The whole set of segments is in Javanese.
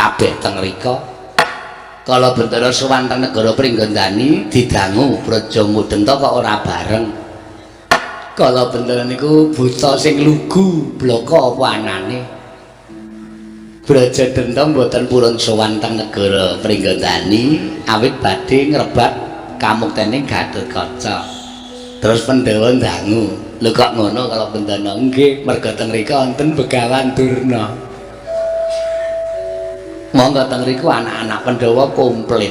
Kabeh teng rika. Kala Bentara sowan teng negara Pringgondani didangu Braja Mudenta kok ora bareng. Kala Bentara niku buta sing lugu blaka apa anane. Braja Denta mboten purun sowan teng negara Pringgondani awit badhe ngrebat kamuktening Gatotkaca. Terus Pandhawa ndangu, "Lho kok ngono kala Bentana?" "Nggih, merga teng rika wonten Begawan Durna." Monggo teng riku anak-anak Pandhawa komplit.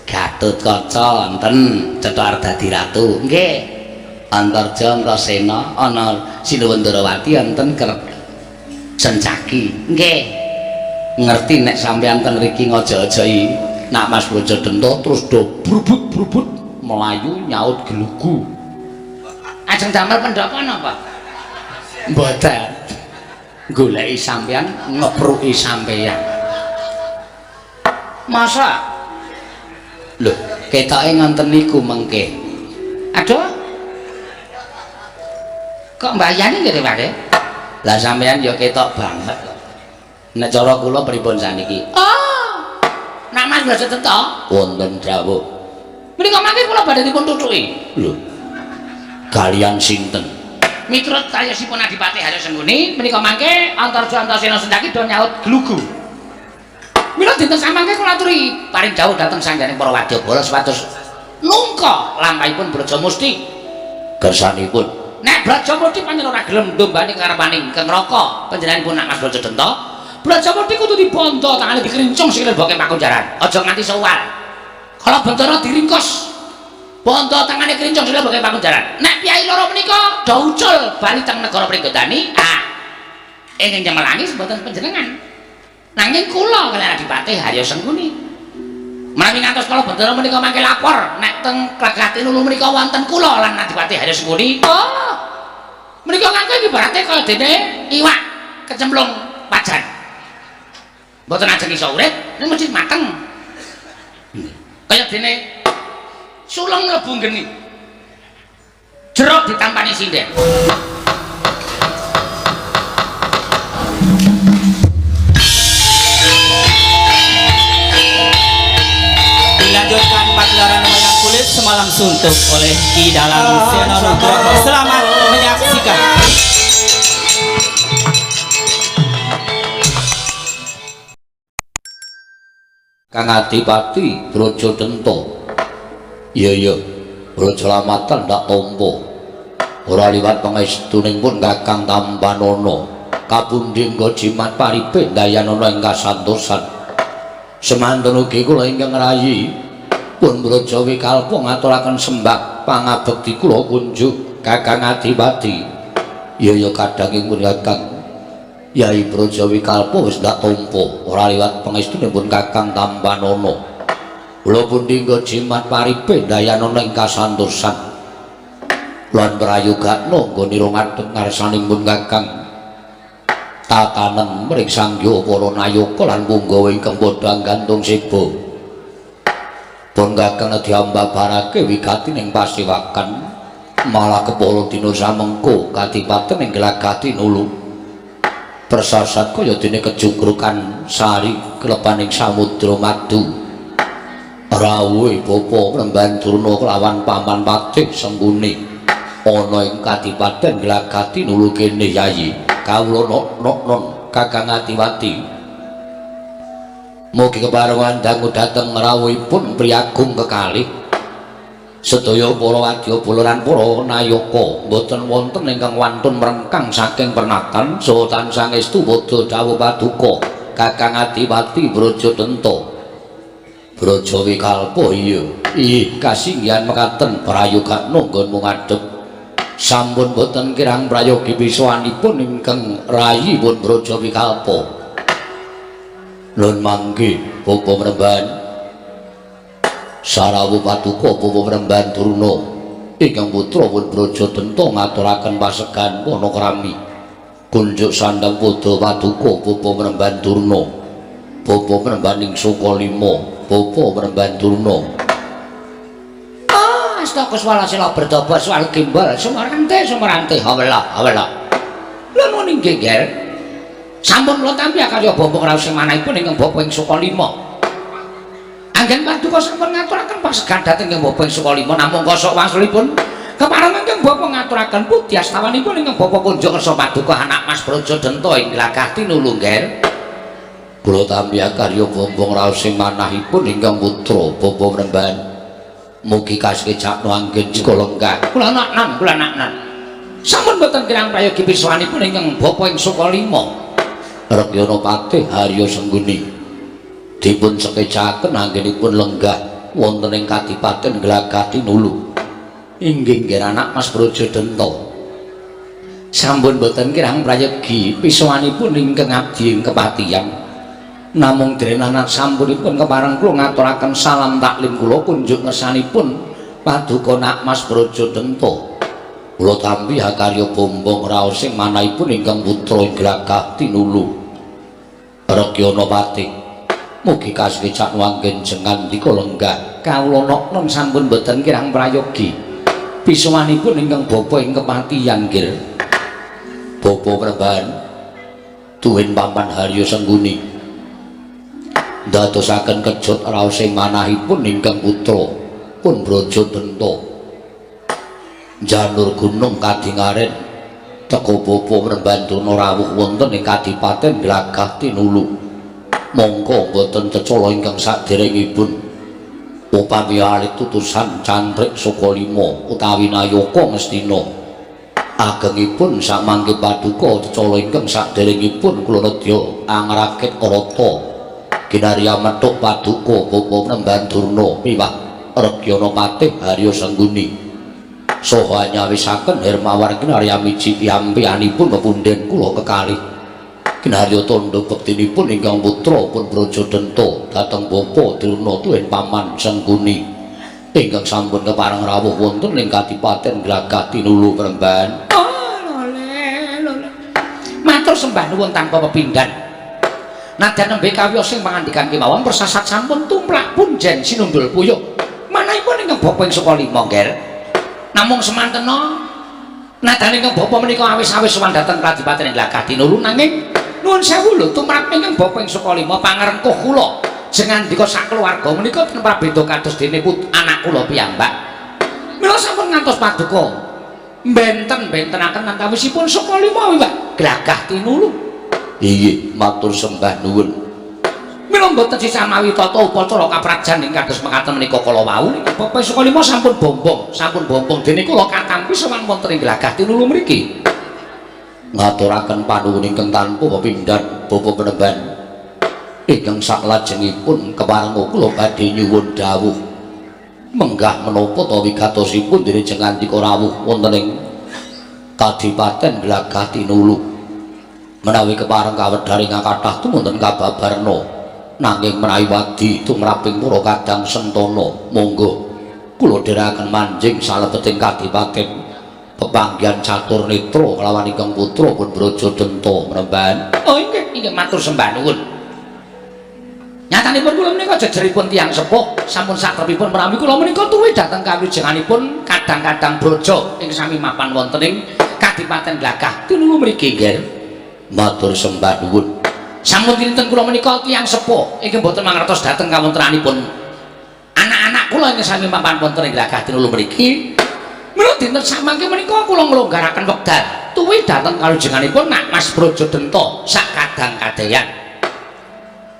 Gatotkaca wonten cetha arep dadi ratu. Nggih. Antarja Antasena ana Sinuwun Ndrawati wonten Sencaki. Nggih. Ngerti nek sampeyan teng riki ngaja-ajahi nak Mas Braja Denta terus do brubut-brubut mlayu nyaut gelugu. Ajeng damel pendhapa napa? Mboten. Goleki sampeyan ngepruki sampeyan. Masa? Lho, ketoke ngoten niku mengke. Aduh. Kok mbayani nggih, Pak? Lah sampeyan ya ketok banget kok. Nek cara kula pripun saniki? Oh. Nak Mas Braja Denta wonten dawuh. Menika mangke kula badhe dipun tutuki. Lho. Kalian sinten? Miturut tayosipun Adipati Haryo Sengkuni menika mangke Antarja Antasena Sencaki do nyaut glugu. Mila dinten samangke kula aturi paring dawuh dhateng sangganing para wadyabala supados nungka lampahipun Braja Musti. Kersanipun nek Braja Musti pancen ora gelem ndombani karepaning ke neraka panjenenganipun nak Mas Braja Denta, Braja Musti kudu dibondo tangane dikrincung sikile boke pakunjaran. Aja nganti sewal. Kala Bentara diringkus bondo tangane krincung sikile boke pakunjaran. Nek piyai loro menika do ucul bali teng negara Pringgondani, ah ingkang nyemelangi mboten panjenengan. Nanging kula kaliyan Adipati Haryo Sengkuni. Menawi ngantos kala Bentara menika mangke lapor nek teng Glagah Tinulu menika wonten kula lan Adipati Haryo Sengkuni. Oh. Menika nganggo ibarate kaya dene iwak kecemplung pajan. Mboten ajeng iso urip, ning mesti mateng. Kaya dene sulung mlebu geni. Jeruk ditampani sinden. Dilanjutkan pagelaran wayang kulit semalam suntuk oleh Ki Dalang Seno Nugroho. Selamat menyaksikan. Kang Adipati Braja Denta. Iya iya, Braja lamatan ndak tampa. Ora liwat pangestuning pun Kakang Tampanana. Kapundhi nggo jimat paripe ndayanana ing kasantosan. Semanten ugi kula ingkang rayi pun Braja Wikalpa ngaturaken sembah pangabekti kula kunjuk Kakang Adipati. Iya iya kadang ing pun Kakang Yai Braja Wikalpa wis ndak tampa, ora liwat pangestunipun Kakang Tampanana. Kula pundi nggo jimat paripe ndayanana ing kasantosan. Lan prayogakna nggonira ngadhep ngarsaning pun Kakang tatanen mring sangya para nayaka lan punggawa ingkang padha gantung seba. Pun Kakang diambabarake wigati ning pasewakan malah kepala dina samengko kadipaten ing Glagah Tinulu. Persasat kaya dene kejugrukan sari klepaning samudra madu. Rawuhe bapa Mremban Durna kelawan paman Patih Sengkuni ana ing kadipaten Glagah Tinulu kene Yayi. Kawula nok-non Kakang Adiwati. Mugi keparengan dangu dhateng rawuhipun priyagung kekalih. Sedaya para wadyabala lan para nayaka mboten wonten ingkang wantun mrengkang saking pernatan saha tansah ngestu padha dawuh paduka Kakang Adipati Braja Denta. Braja Wikalpa iya. Ih kasinggihan mekaten prayogakna nggonmu ngadhep. Sampun boten kirang prayogi pisowanipun ingkang rayi pun Braja Wikalpa. Lun mangke bapa Mremban. Sarawuh paduka bapa Mremban Durna ingkang putra pun Braja Denta ngaturaken pasegan panakrami. Kunjuk sandang padha paduka bapa Mremban Durna. Bapa Mrembaning Sukalima, bapa Mremban Durna. Ah, astaka swala sila bertoba swal gimbal sumarante sumarante hawela hawela. Lha nggih, Ger. Sampun kula tampi akarya bombong raos sing manahipun ingkang bapa ing Sukalima. Anggen paduka sampun ngaturaken pasegan dhateng ingkang bapa ing Sukalima namung kosok wangsulipun kepareng ingkang bapa ngaturaken pudhi astawanipun ingkang bapa kunjuk kersa paduka anak Mas Braja Denta ing Glagah Tinulu Ngger. Kula tampi akarya bombong raos sing manahipun ingkang putra bapa Mremban. Mugi kasekecakno anggen jeka lenggah. Kula naknan, kula naknan. Sampun boten kirang prayogi piswanipun ingkang bapa ing Sukalima. Rekyana Patih Harya Sengguni dipun sekecaken anggenipun lenggah wonten ing Kadipaten Glagah Tinulu. Inggih nggih anak Mas Braja Denta. Sampun boten kirang prayogi piswanipun ingkang abdi ing kepatihan. Namung dene anak sampunipun kepareng kula ngaturaken salam taklim kula kunjuk ngersanipun paduka nak Mas Braja Denta. Kula tampi akarya bombong raos sing manahipun ingkang putra ing Glagah Tinulu. Rekyana Patih mugi kasekecakno anggen jengandika lenggah. Kawula noknon sampun boten kirang prayogi piswanipun ingkang bapa ing kepatihan nggih. Bapa Mremban tuwin paman Harya Sengguni ndadosaken kejut raos sing manahipun ingkang putra pun Braja Denta. Janur gunung kadingaren teka bapa Mremban Durna rawuh wonten ing Kadipaten Glagah Tinulu. Mongko boten cecala ingkang saderengipun upami alit tutusan cantrik Sukalima utawi Nayaka Ngastina agengipun samangke paduka cecala ingkang saderengipun kula nedya angrakit rata kinarya methuk paduka bapa Mremban Durna miwah Rekyana Patih Harya Sengguni saha nyawisaken Hermawar kinarya miji piyampianipun pepundhen kula kekalih. Kinarya tandha bektinipun ingkang putra pun Braja Denta dhateng bapa Durna tuwin paman Sengguni ingkang sampun kepareng rawuh wonten ing Kadipaten Glagah Tinulu Mremban. Oh lole lole. Matur sembah nuwun tanpa pepindhan. Nadyan nembe kawiyos sing pangandikan kemawon persasat sampun tumplak punjen sinundul puyuh. Manahipun ingkang bapa ing Sukalima nggih. Namung semantena nadyan ingkang bapa menika awis-awis sowan dhateng Kadipaten Glagah Tinulu nanging nuwun sewu lho tumrap ingkang bapa ing Sukalima pangrengkuh kula jengandika sakeluarga menika ten prabeda kados dene anak kula piyambak. Mila sampun ngantos paduka benten-bentenaken antawisipun Sukalima wiwah Glagah Tinulu. Inggih, matur sembah nuwun. Mila mboten sisah mawi tata upacara kaprajan ing kados mekaten menika kala wau bapa Sukalima sampun bombong, sampun bombong dene kula katampi sowan wonten ing Glagah Tinulu mriki. Ngaturaken panuwun ingkang tanpa pepindhan bapa Mremban. Ingkang saklajengipun kepareng kula badhe nyuwun dawuh menggah menapa ta wigatosipun dene jengandika rawuh wonten ing Kadipaten Glagah Tinulu. Menawi kepareng kawedhar ingkang kathah tumunten kababarna nanging menawi wadi tumraping para kadang sentana monggo kula dherekaken manjing salebeting kadipaten pepanggihan catur netra kelawan ingkang putra pun Braja Denta Mremban. Oh inggih, inggih matur sembah nuwun. Nyatanipun kula menika jejeripun tiyang sepuh sampun satrepipun menawi kula menika tuwi dhateng kawilujenganipun kadang-kadang braja ing sami mapan wonten ing Kadipaten Glagah Tinulu mriki nggih. Matur sembah nuwun. Sampun dinten kula menika tiyang sepuh ingkang boten mangertos dhateng kawontenanipun anak-anak kula ingkang sami mapan wonten ing Glagah Tinulu mriki. Mila dinten samangke menika kula nglonggaraken wekdal tuwi dhateng kawilujenganipun nak Mas Braja Denta sak kadang kadeyan.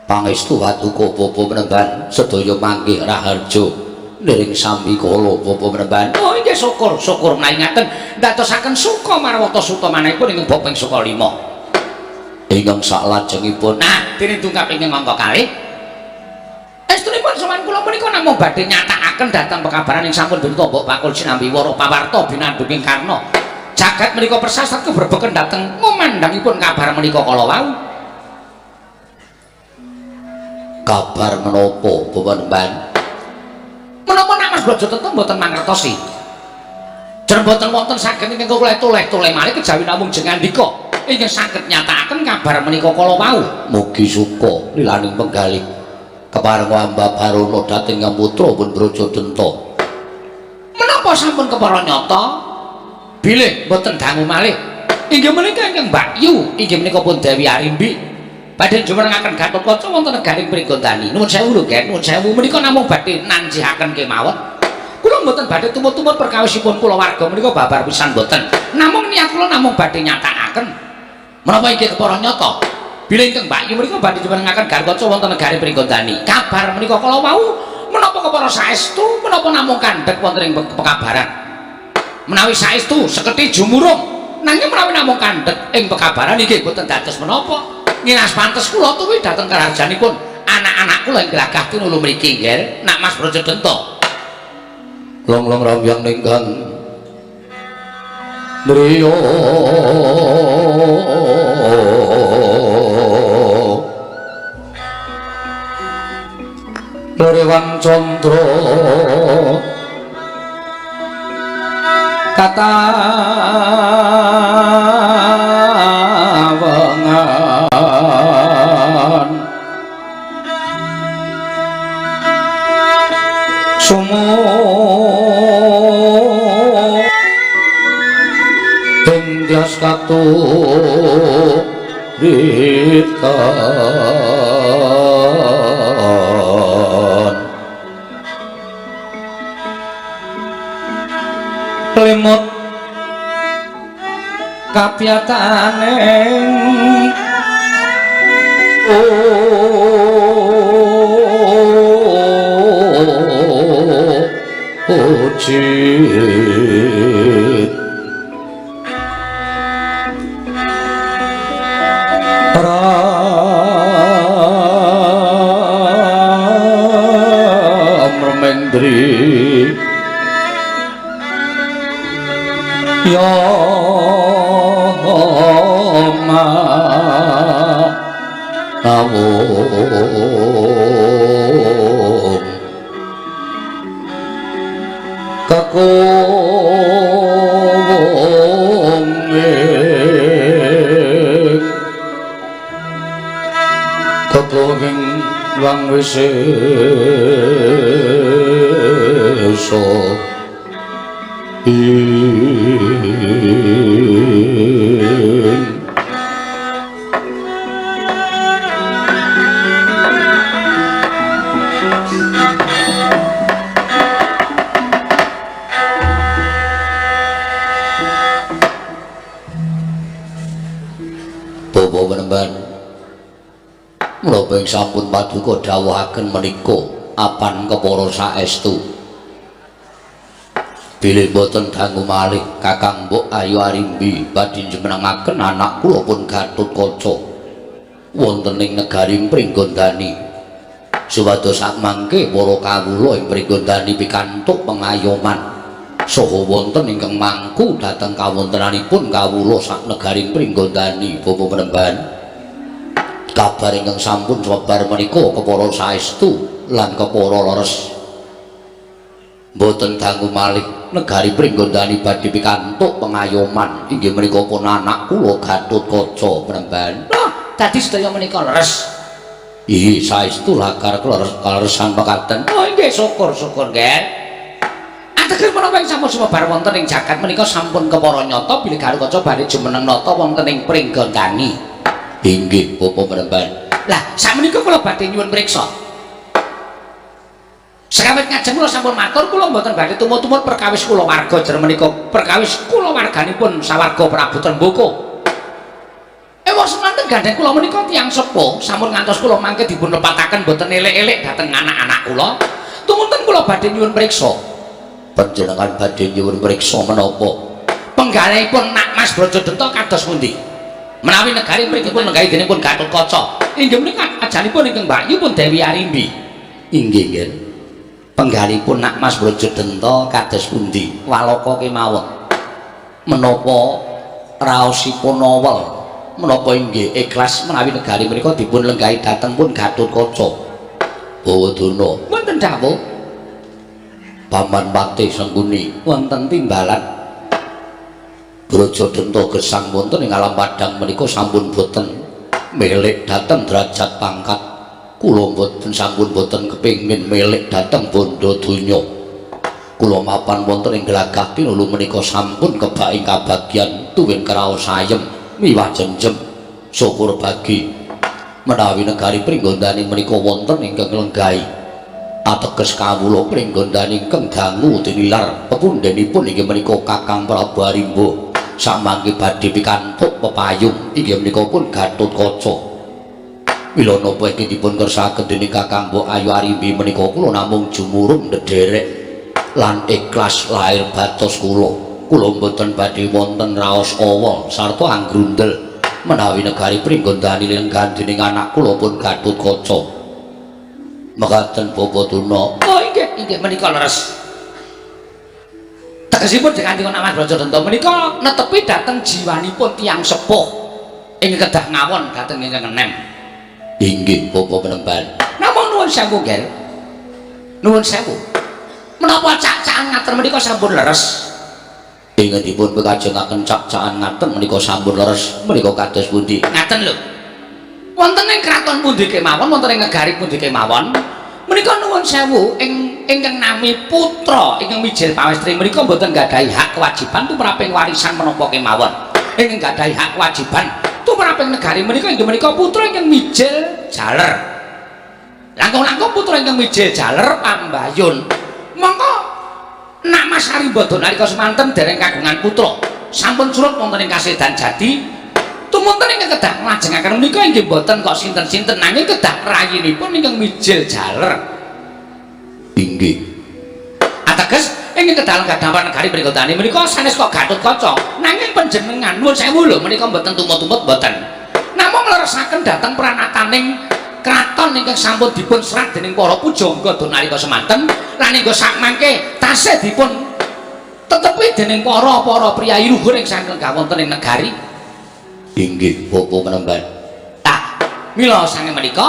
Pangestu paduka bapa Mremban sedaya manggih raharja niring sambikala bapa Mremban. Oh inggih syukur, syukur menawi ngaten ndadosaken suka marwata suta manahipun ingkang bapa ing Sukalima. Ingkang saklajengipun nah dene dungkap ingkang angka kalih estunipun sowan kula menika namung badhe nyatakaken dhateng pekabaran ing sampun binta mbok bakul sinambi wara pawarta binandunging karna jagat menika persasat keberbeken dhateng ngumandhangipun kabar menika kala wau. Kabar menapa Bapak Nemban? Menapa nak Mas Braja tentu mboten mangertosi. Jer mboten wonten saged ingkang kula toleh-toleh malih kejawi namung jengandika ingkang saged nyatakaken kabar menika kala wau. Mugi suka lilaning penggalih kepareng Amba Barana dhateng putra pun Braja Denta. Menapa sampun kepara nyata bilih mboten dangu malih. Inggih menika ingkang Mbak Yu, inggih menika pun Dewi Arimbi. Badhe jumenengaken Gatotkaca wonten negaring Pringgondani. Nuwun sewu lho, Gen, nuwun sewu menika namung badhe nanjihaken kemawon. Kula mboten badhe tumut-tumut perkawisipun kulawarga menika babar pisan mboten. Namung niat kula namung badhe nyatakaken menapa inggih kepara nyata. Bilih ingkang Mbak Yu menika badhe jumenengaken Gatotkaca wonten negari Pringgondani. Kabar menika kala wau menapa kepara saestu menapa namung kandhek wonten ing pekabaran. Menawi saestu sekedhi jumurung, nanging menawi namung kandhek ing pekabaran inggih boten dados menapa. Nginas pantes kula tuwi dhateng karajanipun anak-anak kula ing Glagah Tinulu mriki nggih, Nak Mas Brajadenta. Long-long rambyang ninggang driya Rewang Candra katawengan sumu ing dyas katuritan limut kapyataning ujit Ramremendri ya ma nawung kakung kakung wang wisesa Bapak Penemban, menapa ing sampun paduka dawuhaken menika apan kepara saestu. Bilih boten dangu malih Kakang Mbok Ayu Arimbi badhe njumenengaken anak kula pun Gatotkaca wonten ing negari Pringgondani. Supados sakmangke para kawula ing Pringgondani pikantuk pengayoman saha wonten ingkang mangku dhateng kawontenanipun kawula sak negari Pringgondani. Bapak Penemban, kabar ingkang sampun sumebar menika kepara saestu lan kepara leres. Mboten dangu malih negari Pringgondani badhe pikantuk pengayoman inggih menika pun anak kula Gatotkaca Penemban. Loh, dadi sedaya menika leres. Inggih saestu lakar kaleresan mekaten. Oh inggih syukur-syukur nggih. Ateges menapa ing sampun sumebar wonten ing jagat menika sampun kepara nyata bilih Gatotkaca badhe jumeneng nata wonten ing Pringgondani. Inggih Bapak Penemban. Lah sakmenika kula badhe nyuwun priksa. Sekawit ngajeng kula sampun matur kula mboten badhe tumut-tumut perkawis kula warga jer menika perkawis kula warganipun sawarga Prabu Tremboko. Ewa semanten gandeng kula menika tiyang sepuh sampun ngantos kula mangke dipun lepataken mboten elek-elek dhateng anak-anak kula. Tumunten kula badhe nyuwun priksa. Panjenengan badhe nyuwun priksa menapa? Penggalihipun Nak Mas Brajadenta kados pundi? Menawi negari mriki pun nenggahi denipun Gatotkaca. Inggih menika ajanipun ingkang Mbak Yu pun Dewi Arimbi. Inggih nggih. Penggalipun Nak Mas Brajadenta kados pundi? Walaka kemawon. Menapa raosipun awel? Menapa inggih ikhlas menawi negari menika dipun lenggahi dhateng pun Gatotkaca? Bawadana wonten dawuh Paman Patih Sengkuni wonten timbalan Brajadenta gesang wonten ing alam padang menika sampun boten milik dhateng derajat pangkat. Kula mboten sampun boten kepengin milik dhateng bondo donya. Kula mapan wonten ing Glagah Tinulu menika sampun kebak ing kabagyan tuwin kraos ayem miwah jenjem. Syukur bagi menawi negari Pringgondani menika wonten ingkang lenggahi. Ateges kawula Pringgondani ingkang dangu tinilar pepundhenipun inggih menika Kakang Prabu Arimba samangke badhe pikantuk pepayung inggih menika pun Gatotkaca. Mila napa ingkang dipun kersakaken dening Kakang Mbok Ayu Arimbi menika kula namung jumurung ndederek lan ikhlas lahir batos kula. Kula mboten badhe wonten raos awa sarta anggrundel menawi negari Pringgondani lenggan dening anak kula pun Gatotkaca. Mekaten Bapak Durna. Oh inggih, inggih menika leres. Tegesipun dengan Mas Brajadenta menika netepi dhateng jiwanipun tiyang sepuh ingkang kedah ngawon dhateng ingkang enem. Inggih Bapak penemban. Namung nuwun sewu nggih. Nuwun sewu. Menapa cak-cakan ngaten menika sampun leres? Ingkang dipun pekajengaken cak-cakan ngaten menika sampun leres menika kados pundi? Ngaten lho. Wonten ing kraton pundi kemawon, wonten ing negari pundi kemawon, menika nuwun sewu ing ingkang nami putra ingkang mijil pawestri menika mboten nggadahi hak kewajiban tumraping warisan menapa kemawon. Ingkang nggadahi hak kewajiban tumraping negari menika inggih menika putra ingkang mijil jaler. Langkung-langkung putra ingkang mijil jaler pambayun. Mongko nak Mas Arimba nalika semanten dereng kagungan putra, sampun surut wonten ing kasedan jati. Tumunten ingkang kedah nglajengaken menika inggih mboten kok sinten-sinten nanging kedah rayinipun ingkang mijil jaler. Inggih. Ateges ingkang kedah lenggah negari Pringgondani menika sanes kok Gatotkaca, nanging panjenengan nuwun sewu lho menika mboten tumut-tumut mboten. Namung ngleresaken dhateng pranataning kraton ingkang sampun dipun serat dening para pujangga nalika semanten lan hingga sakmangke tasih dipun tetepi dening para-para priyayi luhur ing saking wonten ing negari. Inggih Bapak penemban. Tah, mila saking menika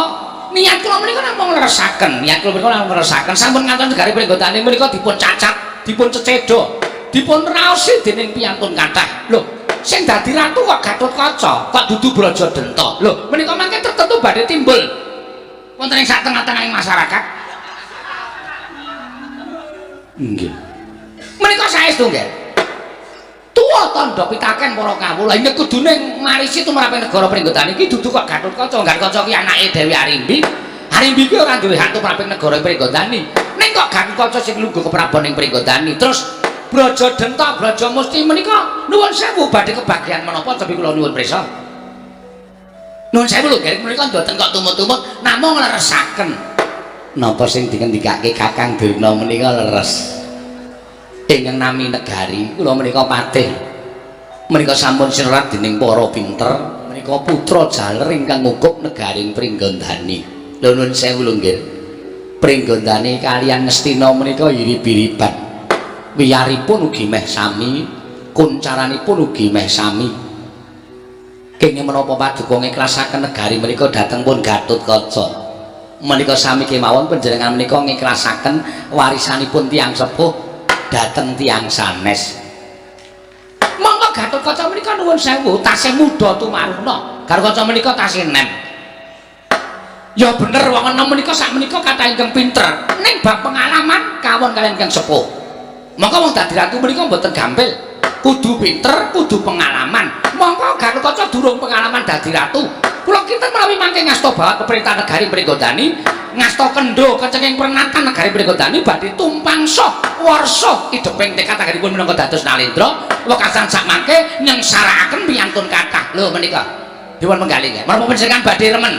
niat kula menika namung ngleresaken, niat kula menika namung ngleresaken sampun ngantos negari Pringgondani menika dipun cacat, dipun cecedha, dipun raosi dening piyantun kathah. Lho, sing dadi ratu kok Gatotkaca, kok dudu Brajadenta. Lho, menika mangke tertentu badhe timbul wonten ing sak tengah-tengahing masyarakat. Nggih. Menika saestu nggih. Tuwa tandha pitaken para kawula ing kudune marisi tumraping negara Pringgondani iki dudu kok Gatotkaca. Gatotkaca ki anake Dewi Arimbi. Arimbi ki ora duwe hak tumraping negara Pringgondani. Ning kok Gatotkaca sing lungguh keprabon ing Pringgondani. Terus Brajadenta, Brajamusti menika nuwun sewu badhe kebagian menapa tapi kula nyuwun prisa. Nuwun sewu lho nggih menika mboten kok tumut-tumut namung ngleresaken. Napa sing dikendikake Kakang Durna menika leres? Ingkang nami negari kula menika patih menika sampun sinerat dening para pinter menika putra jaler ingkang ngukup negari Pringgondani. Lho nuwun sewu lho nggih. Pringgondani kaliyan Ngastina menika irib-iriban. Wiyaripun ugi meh sami, kuncaranipun ugi meh sami. Kenging menapa paduka ngiklasaken negari menika dhateng pun Gatotkaca. Menika sami kemawon panjenengan menika ngiklasaken warisanipun tiyang sepuh dhateng tiyang sanes. Monggo Gatotkaca menika nuwun sewu tasih muda tumaruna. Gatotkaca menika tasih enem. Ya bener wong enem menika sak menika kathah ingkang pinter ning bab pengalaman kawon kaliyan ingkang sepuh. Monggo wong dadi ratu menika mboten gampil. Kudu pinter, kudu pengalaman. Monggo Gatotkaca durung pengalaman dadi ratu. Kula kinten menawi mangke ngasta bawat pemerintahan negari Pringgondani, ngasta kendho kecenging pernatan negari Pringgondani badhe tumpang soh warsa ideping tekad anggenipun minangka dados nalendra wekasan sakmangke nyengsarakaken piyantun kathah. Lho menika dipun menggali nggih. Menapa panjenengan badhe remen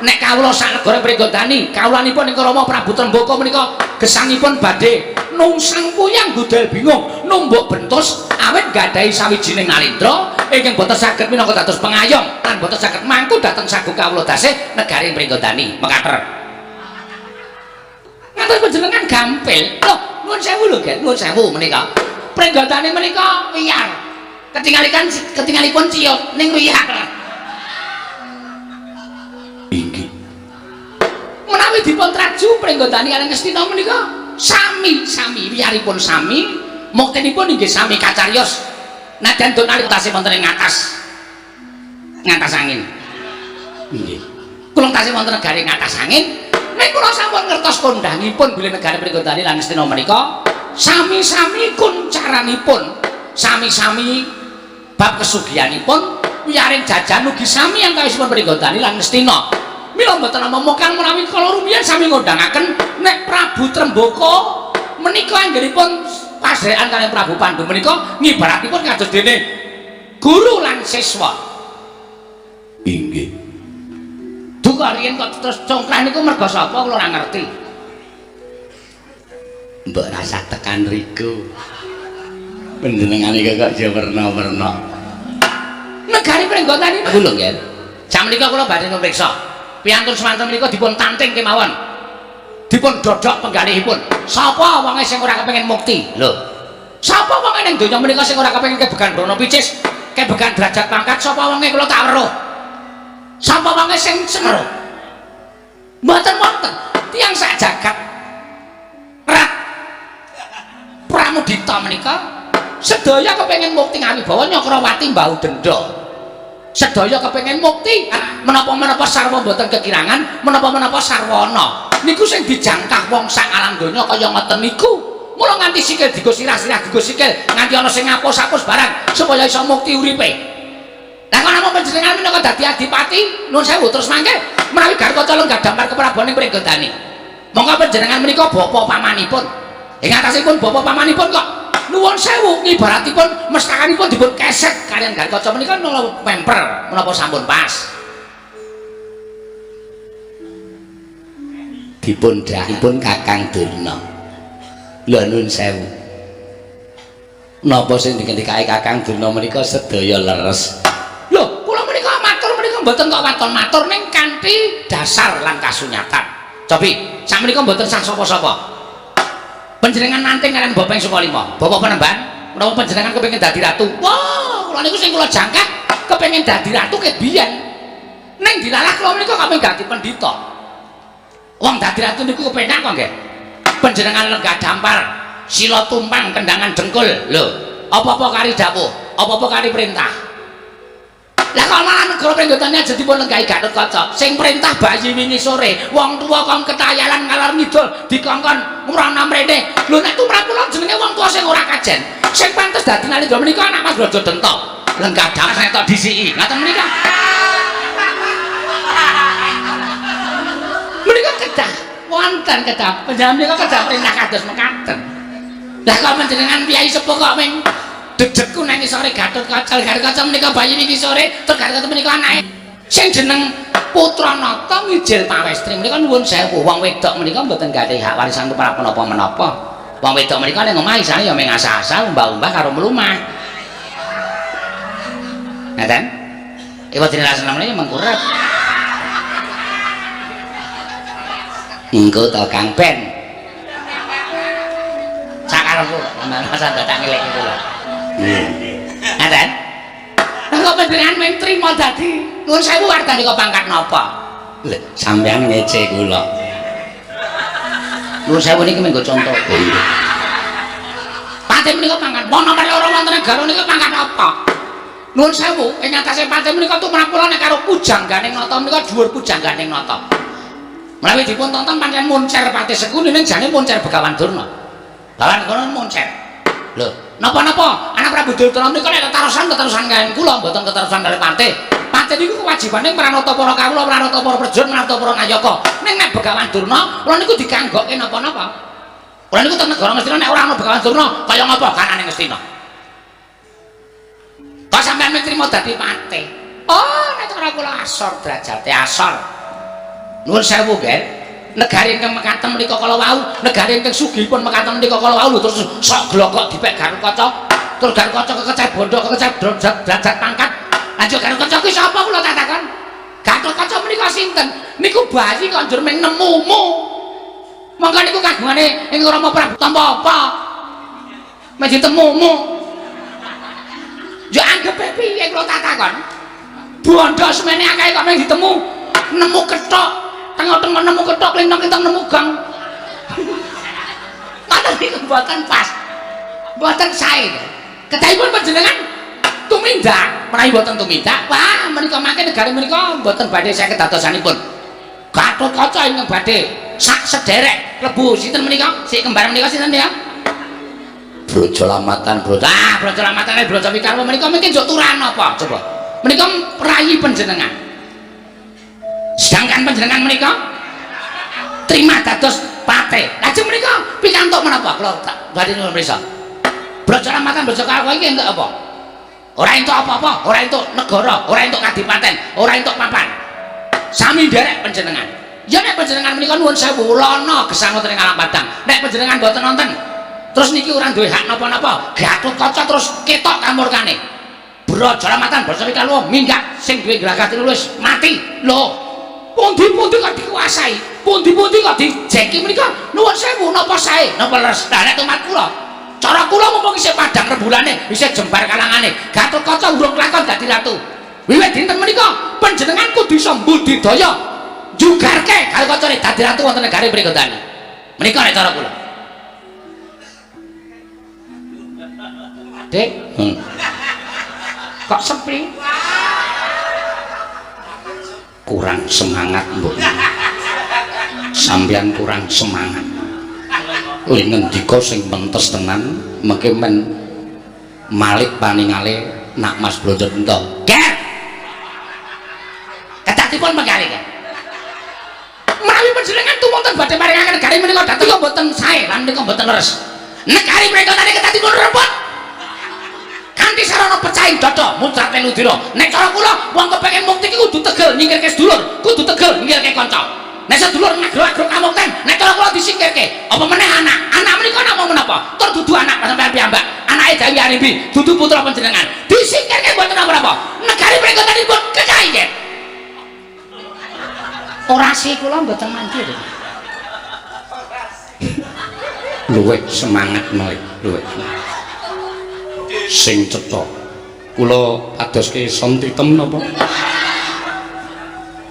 nek kawula sak negara Pringgondani, kawulanipun ing Rama Prabu Trembaka menika gesangipun badhe nungsang puyang gudel bingung numbuk bentus awit nggadahi sawijining nalendra ingkang boten saged minangka dados pengayom lan boten saged mangku dhateng sagu kawula dasih negari Pringgondani. Mekater. Ngantos panjenengan gampil. Lho, nuwun sewu lho, Gen. Nuwun sewu menika. Pringgondani menika wiyar. Ketinggalikan ketingalipun ciut ning wiyar. Inggih. Menawi dipun traju Pringgondani kaliyan Ngastina menika sami-sami wiyaripun sami, muktinipun inggih sami kacariyos. Nadyan duk nalika tasih wonten ing atas. Ngatas angin. Inggih. Kula tasih wonten negari ngatas angin, ning kula sampun ngertos kondhangipun bilih negari Pringgondani lan Ngastina menika Sami-sami kuncaranipun, sami-sami bab kesugihanipun, wiyaring jajan ugi sami antawisipun Pringgondani lan Ngastina. Mila mboten namung kang menawi kala rumiyin sami ngundhangaken nek Prabu Trembaka menika anggenipun pasrekan kaliyan Prabu Pandu menika ngibaratipun kados dene guru lan siswa. Inggih. Duka riyin kok terus congkrah niku merga sapa kula ora ngerti. Mbok rasa tekan riku. Panjenengan iki kok ya werna-werna. Negari Pringgondani niku lho nggih. Sakmenika kula badhe mriksa. Piantun semanten menika dipun tanting kemawon. Dipun dodhok penggalihipun. Sapa wonge sing ora kepengin mukti? Lho. Sapa wonge ning donya menika sing ora kepengin kebegan brana picis, kebegan derajat pangkat, sapa wonge kula tak weruh. Sapa wonge sing semeruh? Mboten wonten. Tiyang sak jagat Rat Pramudita menika sedaya kepengin mukti ngawibawa Nyakrawati mbau denda. Sedaya kepengin mukti, menapa-menapa sarwa mboten kekirangan, menapa-menapa sarwana. Niku sing dijangkah wong sak alam donya kaya ngoten niku. Mula nganti sikil digo sirah, sirah digo sikil, nganti ana sing ngapus-apus barang supaya iso mukti uripe. Lah kok namung panjenengan minangka dadi adipati, nuwun sewu terus mangke menawi Gatotkaca lenggah dampar keprabon ing Pringgondani. Monggo panjenengan menika bapa pamanipun. Ing atasipun bapa pamanipun kok nuwun sewu ngibaratipun mestakanipun dipun keset kaliyan Gatotkaca menika napa memper menapa sampun pas. Dipun dahipun Kakang Durna. Lho nuwun sewu. Napa sing dingendikake Kakang Durna menika sedaya leres? Lho, kula menika matur menika mboten kok waton matur ning kanthi dasar lan kasunyatan. Cobi, sakmenika mboten sah sapa-sapa. Panjenengan nanting kaliyan Bapak ing Sukalima. Bapak Penemban, menapa panjenengan kepengin dadi ratu? Wah, kula niku sing kula jangkah kepengin dadi ratu ket biyen. Ning dilalah kula menika kepengin dadi pendhita. Wong dadi ratu niku kepenak kok nggih. Panjenengan lenggah dampar, sila tumpang kendangan dengkul. Lho, apa-apa kari dawuh, apa-apa kari perintah. Lah kok malah negara Pringgondani aja dipun lenggahi Gatotkaca. Sing perintah bayi wingi sore, wong tuwa kon ketayalan ngalor ngidul dikongkon mrana mrene. Lho nek tumrap kula jenenge wong tuwa sing ora kajen. Sing pantes dadi nalindra menika anak Mas Brajadenta. Lenggah dampar tok disiki. Ngaten menika. Menika kedah wonten kedah panjenengan menika kedah perintah kados mekaten. Lah kok panjenengan piyai sepuh kok ming dedekku nang ngisore Gatotkaca, Gatotkaca menika bayi niki sore, tur Gatotkaca menika anake. Sing jeneng Putranata ngijil pawestri menika nuwun sewu, wong wedok menika mboten gadhahi hak warisan tumrap menapa-menapa. Wong wedok menika ning omah isane ya mung asah-asah, umbah-umbah karo mlumah. Ngaten? Iku dene rasane menika mengkurep. Engko to Kang Ben. Sakarepku, masa dadak ngelek kula. Nggih. Ngaten? Lah kok panjenengan mung trima dadi nuwun sewu wardane kok pangkat napa? Lho, sampeyan ngece kula. Nuwun sewu niki mung contoh. Pate menika pangkat nomor loro wonten negara nika pangkat apa? Nuwun sewu ing atase pate menika tumrap kula nek karo pujangganing nata menika dhuwur pujangganing nata. Menawi dipun tonton pancen moncer pate sekuni ning jane moncer Begawan Durna. Bawan kono moncer. Lho, napa-napa anak Prabu Duryudana menika nek ketarusan kaliyan kula mboten ketarusan kaliyan pate. Pate niku kewajibane pranata para kawula, pranata para prajurit, pranata para nayaka. Ning nek Begawan Durna, kula niku dikanggokke napa-napa. Kula niku teng negara Ngastina nek ora ana Begawan Durna, kaya ngapa kanane Ngastina? Kok sampeyan mung trima dadi pate? Oh, nek cara kula asor derajate asor. Nuwun sewu nggih. Negari ingkang mekaten menika kala wau, negari ingkang sugihipun mekaten menika kala wau lho terus sok glokok dipek Gatotkaca, terus Gatotkaca kekeceh bondo, kekeceh derajat pangkat. Lanjut Gatotkaca kuwi sapa kula tak takon? Gatotkaca menika sinten? Niku bayi kok njur mung nemumu. Monggo niku kagungane ing Rama Prabu tampa apa? Mung ditemumu. Ya anggepe piye kula tak takon? Bondo semene akeh kok mung ditemu nemu kethok. Tengok-tengok nemu kethok, klintong-klintong nemu gong. Ngoten niku mboten pas. Mboten sae. Kedahipun panjenengan tumindak, menawi mboten tumindak, wah menika mangke negari menika mboten badhe saged dadosanipun. Gatotkaca ingkang badhe sak sederek klebu sinten menika? Sik kembar menika sinten ya? Brojo Lamatan, Brojo. Ah, Brojo Lamatan Brojo Wikarwa menika mungkin njuk turan apa? Coba. Menika rayi panjenengan. Sedangkan panjenengan menika terima dados pate. Lajeng menika pikantuk menapa? Kula tak badhe nyuwun prisa. Brojo Lamatan Brojo Wikarwa iki entuk apa? Ora entuk apa-apa, ora entuk negara, ora entuk kadipaten, ora entuk papan. Sami nderek panjenengan. Ya nek panjenengan menika nuwun sewu lana gesang wonten ing alam padang. Nek panjenengan mboten nonton, terus niki ora duwe hak napa-napa, Gatotkaca terus ketok kamurkane. Brojo Lamatan Brojo Wikarwa minggat sing duwe Glagah Tinulu wis mati. Lho, pundi-pundi kok dikuasai, pundi-pundi kok dijeki menika nuwun sewu napa sae, napa leres. Lah nek tumat kula, cara kula mumpung isih padhang rembulane, isih jembar kalangane, Gatotkaca urung kelakon dadi ratu. Wiwit dinten menika panjenengan kudu iso mbudidaya njugarke Gatotkaca dadi ratu wonten negari Pringgondani. Menika nek cara kula. Dik, Kok sepi? Kurang semangat mbok. Sampeyan kurang semangat. Le ngendika sing mentes tenan, mengke men malik paningale nak Mas Brajadenta. Ger. Kedatipun penggalih, Ger. Menawi panjenengan tumunten badhe maringaken negari menika dhateng mboten sae lan menika mboten leres. Negari Pringgondani kedatipun rebut. Kanthi sarana pecahing dada muncrat ludira. Nek cara kula wong kepengin mukti iki kudu tegel nyingkirke sedulur, kudu tegel nyingkirke kanca. Nek sedulur ngagro-agro kamukten, nek cara kula disingkirke. Apa meneh anak? Anak menika namung menapa? Tur dudu anak sampeyan piyambak. Anake Dewi Arimbi, dudu putra panjenengan. Disingkirke mboten napa-napa. Negari Pringgondani pun kecahi nggih. Orasi kula mboten mandi. Luwih semangat melih, luwih. Sing cetha. Kula padoske sontitem napa?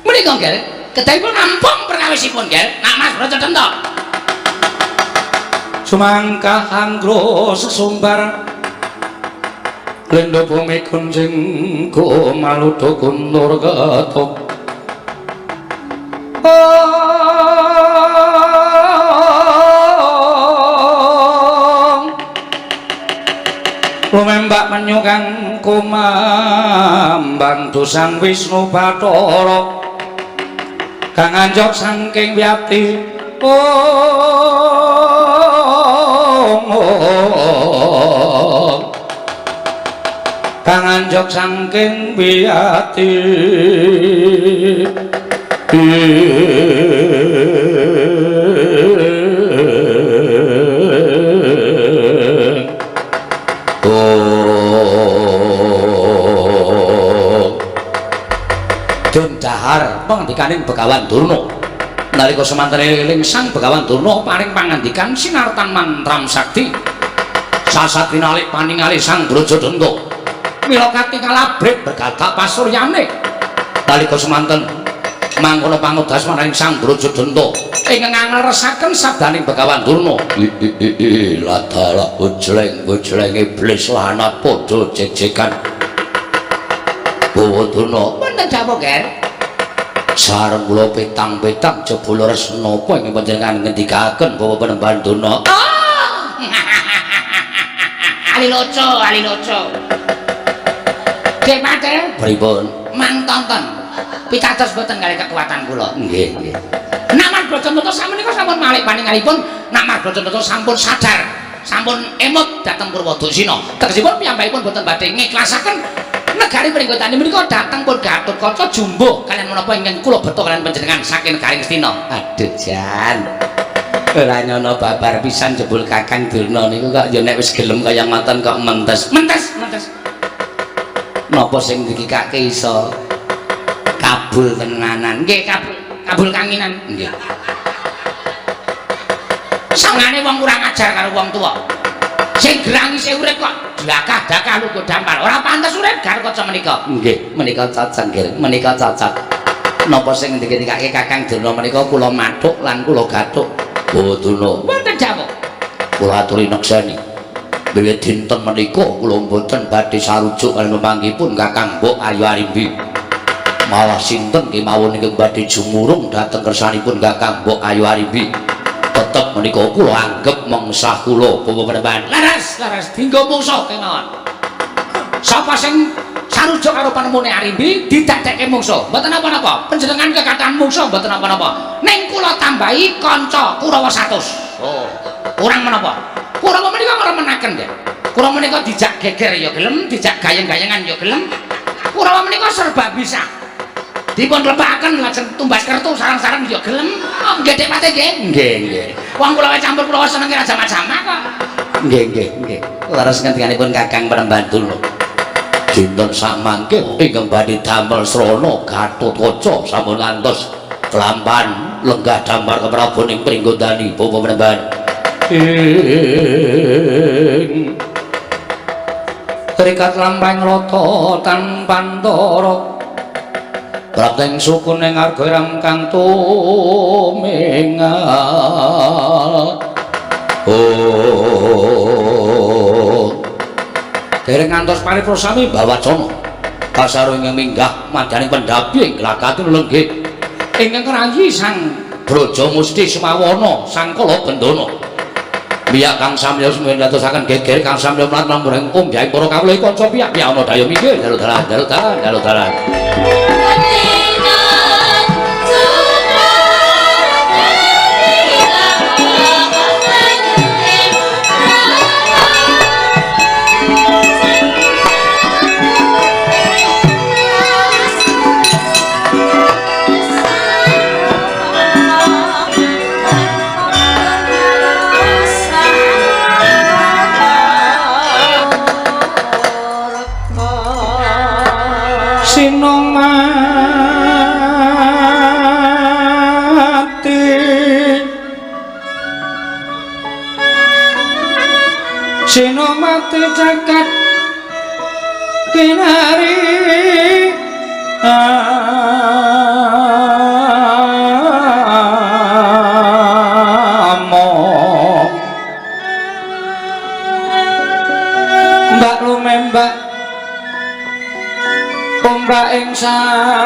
Menika nggih, kedahipun rampung perkawisipun nggih. Nak Mas Brajadenta. Sumangkah anggra sesumbar lendha bumi kunjing kumaludha kuntur ketuk. Lumembak menyu kang kumambang dosang Wisnu Bathara kang anjok saking wiyati kang anjok saking wiyati. Dahar pangandikaning Begawan Durna. Nalika semanten eling Sang Begawan Durna paring pangandikan sinartan mantram sakti. Sasat tinalik paningali Sang Brajadenta. Mila katingal abrit bergadak pasuryane. Nalika semanten mangkono pangudas marang Sang Brajadenta ingkang ngleresaken sabdaning Begawan Durna. Ladalah bojleng-bojleng iblis lanat padha jejekan. Bawa Durna wonten dawuh, Ger. Sareng kula petang-petang jebul leres napa ingkang panjenengan ngendikaken bawa Panembahan Durna? Oh. Ali loco, ali loco. Dek Mate, pripun? Mang tonton. Pitados boten kalih kekuatan kula. Nggih, nggih. Nak Mas Brajadenta samenika sampun malik paningalipun, nak Mas Brajadenta sampun sadar, sampun emut dhateng Purwoduksina. Tegesipun piyambakipun boten badhe ngiklasaken negari Pringgondani menika dhateng pun Gatotkaca jumbuh kalian menapa ingkang kula beto kalian panjenengan saking negari Ngastina. Aduh jan. Ora nyono babar pisan jebul Kakang Durna niku kok ya nek wis gelem kaya ngoten kok mentes. Mentes, mentes. Napa sing dikikake iso kabul tenanan? Nggih, kabul. Kabul kanginan. Nggih. Sangane wong kurang ajar karo wong tuwa. Sing gerang isih urip kok dakah-dakah lugu dampar. Ora pantes urip Gatotkaca menika. Nggih, menika cocok nggih, menika cocok. Napa sing dikikake Kakang Durna menika kula mathuk lan kula gathuk. Oh Durna. Wonten dawuh. Kula aturi nekseni. Wiwit dinten menika kula mboten badhe sarujuk kaliyan pemanggihipun Kakang Mbok Ayu Arimbi. Malah sinten kemawon ingkang badhe jumurung dhateng kersanipun Kakang Mbok Ayu Arimbi. Tetep menika kula anggep mengsah kula Bapak Panembahan. Laras, laras dinggo mungsuh kemawon. Sapa sing sarujuk karo panemune Arimbi didadekke mungsuh. Mboten napa-napa. Panjenengan kekatahan mungsuh mboten napa-napa. Ning kula tambahi kanca Kurawa 100. Oh, kurang menapa? Kurawa menika ngremenaken nggih. Kurawa menika dijak geger ya gelem, dijak gayeng-gayengan ya gelem. Kurawa menika serba bisa. Dipun lepakaken lajeng tumbas kertu sarang-sarang ya gelem. Oh, nggih Dik Pate nggih. Nggih, nggih. Wong kula campur kula senenge ra jamak-jamak kok. Nggih, nggih, nggih. Leres ngendikanipun Kakang Panembahan Durna. Dinten samangke ingkang badhe damel srana Gatotkaca sampun ngantos kelampahan lenggah damar keprabon ing Pringgondani Bapak Panembahan. Ing Trikat lampahing rata tanpantara prapteng sukune ngarga ram kang tumingal. Oh, dereng ngantos paripurna sami bawacana kasaro ingkang minggah madyaning pendhapi ing glagati lenggih ingkang krayi Sang Braja Musti Semawana Sangkala Bendana. Biyak kang samya sumendadosaken geger kang samya mlampah mring ombyahing para kawula kanca piyak-piyak ana daya minggir dalu dalan dalu dalan dalu dalan. Sinomati cakat kinari among mbak lumembak ombak ing samudra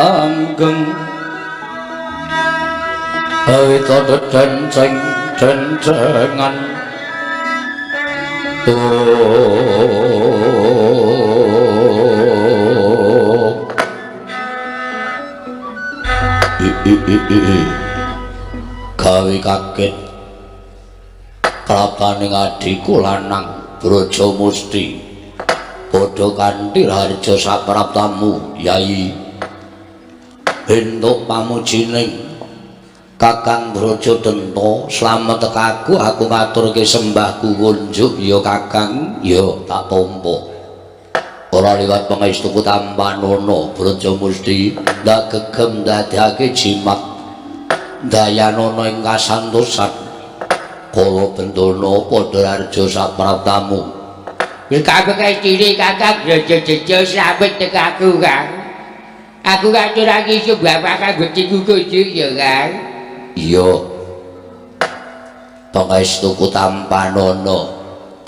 kanggeng awita dedenceng dencengan gawe kaget praptaning adhiku lanang Braja Musti padha kanthi raharja sapraptamu Yai. Entuk pamujining Kakang Braja Denta slamet tekaku aku ngaturke sembahku kunjuk ya Kakang ya tak tampa. Ora liwat pangestuku tampanana Braja Musti ndak gegem ndadekake jimat dayanana ing kasantosan kala bendana padha raharja sapraptamu. Kakang cilik Kakang Braja Denta slamet tekaku Kang. Aku ngaturake sembah Kakang betiku kunjuk ya Kang. Iya. Pangestuku tampanana.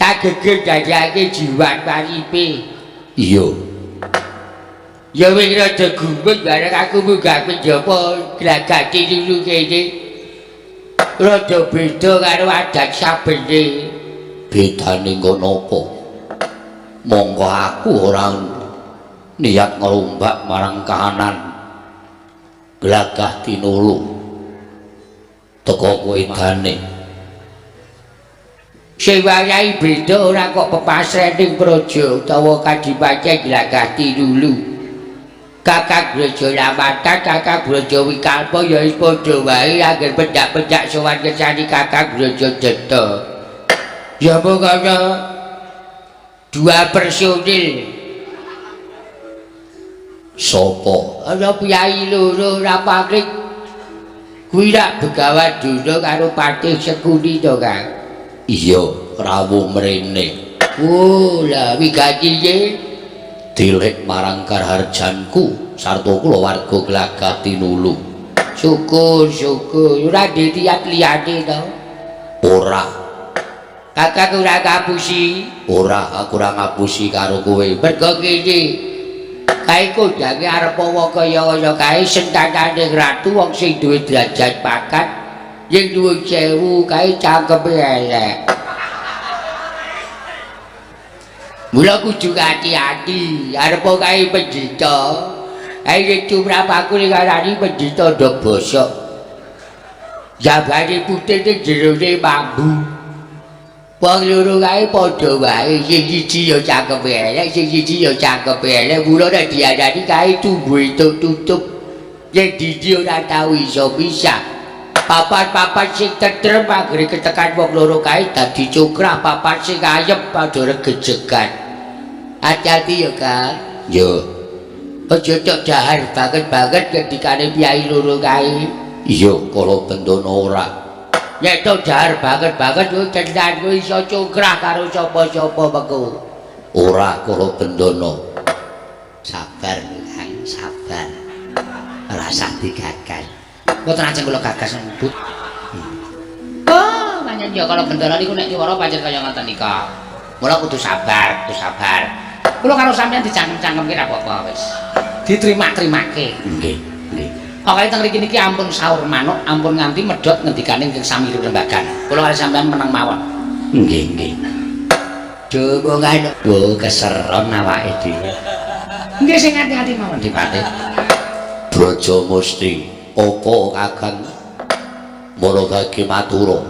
Tak geger dadekake jiwan paripe. Iya. Ya wis rada gumun bareng aku munggah penjapa glagati lulu kene. Rada beda karo adat sabene. Bedane ngono apa? Monggo aku ora niat ngerombak marang kahanan Glagah Tinulu. Teko kowe edane. Sing wayahe beda ora kok pepasrening praja utawa kadipaten Glagah Tinulu. Kakang Braja Lamatan, Kakang Braja Wikalpa ya wis padha wae angger pendak-pendak sowan kersane Kakang Braja Denta. Ya mung ana dua personil. Sopo? Ana piyai loro ora pamit. Kuwi rak Begawan Durna karo Patih Sekuni to, Kang? Iya, rawuh mrene. Oh, lah wigatine tilik marang karharjanku sarta kulawarga Glagah Tinulu. Syukur, syukur. Ora ditiat liyane to? Ora. Kakang ora ngapusi? Ora, aku ora ngapusi karo kowe. Mergo ngene. Kae kondange arep wa kaya kaya kae sentanane ratu wong sing duwe derajat pangkat yen duwe sewu kae cangkeme elek. Mula kudu ati-ati arep kae pendhita. Ayo tumrap aku ning arani pendhita ndok bosok. Jabane putih ning jerone mambu. Wong loro kae padha wae, sing siji ya cangkeme elek, sing siji ya cangkeme elek. Mula nek diarani kae tumbuh tutup. Yen dindi ora tau iso pisah. Papan-papan sing tentrem anggere ketekan wong loro kae dadi cokrah, papan sing ayem padha regejegan. Ati-ati ya, Kang. Ya. Aja tok dahar banget-banget ngendikane piyai loro kae. Iya, kala bendana ora. Nek tok dahar banget-banget kuwi tenan kuwi iso cokrah karo sapa-sapa mengko. Ora kala bendana. Sabar, Kang, sabar. Ora usah digagas. Mboten ajeng kula gagas nembut. Oh, pancen ya kala bendana niku nek nyuwara pancen kaya ngoten nika. Mula kudu sabar, kudu sabar. Kula karo sampeyan dicangkem-cangkemke ra apa-apa wis. Diterima-terimake. Nggih, nggih. Pokoke teng mriki niki ampun saur manuk, ampun nganti medhot ngendikane ingkang sami rembagan. Kula karo sampeyan meneng mawon. Nggih, nggih. Domongan. Wo keseron awake dhewe. Nggih sing ati-ati mawon Dipati. Braja Musti, apa Kakang Maragage matura?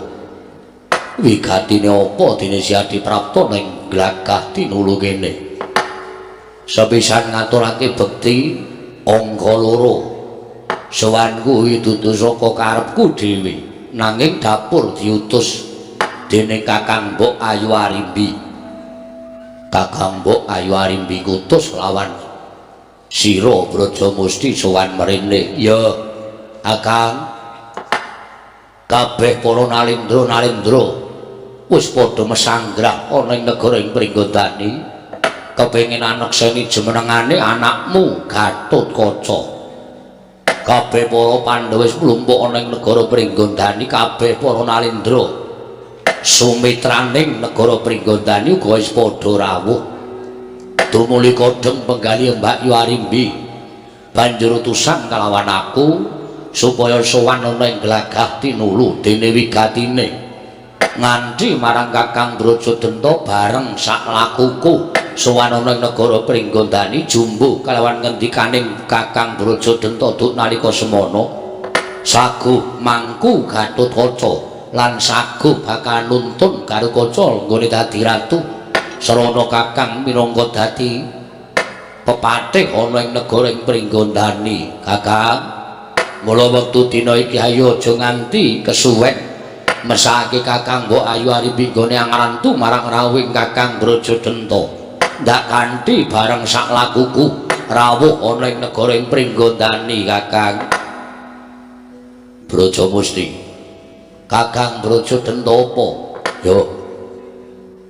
Wigatine apa dene Siadi prapta ning Glagah Tinulu kene? Sepisan ngaturake bekti angka loro. Sowanku dudu saka karepku dhewe, nanging dapur diutus dening Kakang Mbok Ayu Arimbi. Kakang Mbok Ayu Arimbi ngutus lawan sira Braja Musti sowan mrene. Ya, Kakang. Kabeh para nalindra-nalindra wis padha mesanggrah ana ing negara ing Pringgondani. Kepengin anekseni jumenengane anakmu Gatotkaca. Kabeh para Pandhawa wis mlumpuk ana ing negara Pringgondani, kabeh para nalindra sumitraning negara Pringgondani uga wis padha rawuh. Tumuli kodheng penggalih Mbak Yu Arimbi banjur utusan kalawan aku supaya sowan ana ing Glagah Tinulu dene wigatine nganti marang Kakang Brajadenta bareng sak lakuku sowan ana ing negara Pringgondani jumbuh kalawan ngendikaning Kakang Brajadenta duk nalika semana saguh mangku Gatotkaca lan saguh bakal nuntun Garukaca nggone dadi ratu srana Kakang minangka dadi pepatih ana ing negara ing Pringgondani. Kakang, mula wektu dina iki ayo aja nganti kesuwen mesake Kakang Mbok Ayu Arimbi nggone angrantu marang rawuhing Kakang Brajadenta. Ndak kanthi bareng sak lakuku rawuh ana ing negara ing Pringgondani. Kakang Braja Musti, Kakang Brajadenta apa? Yo,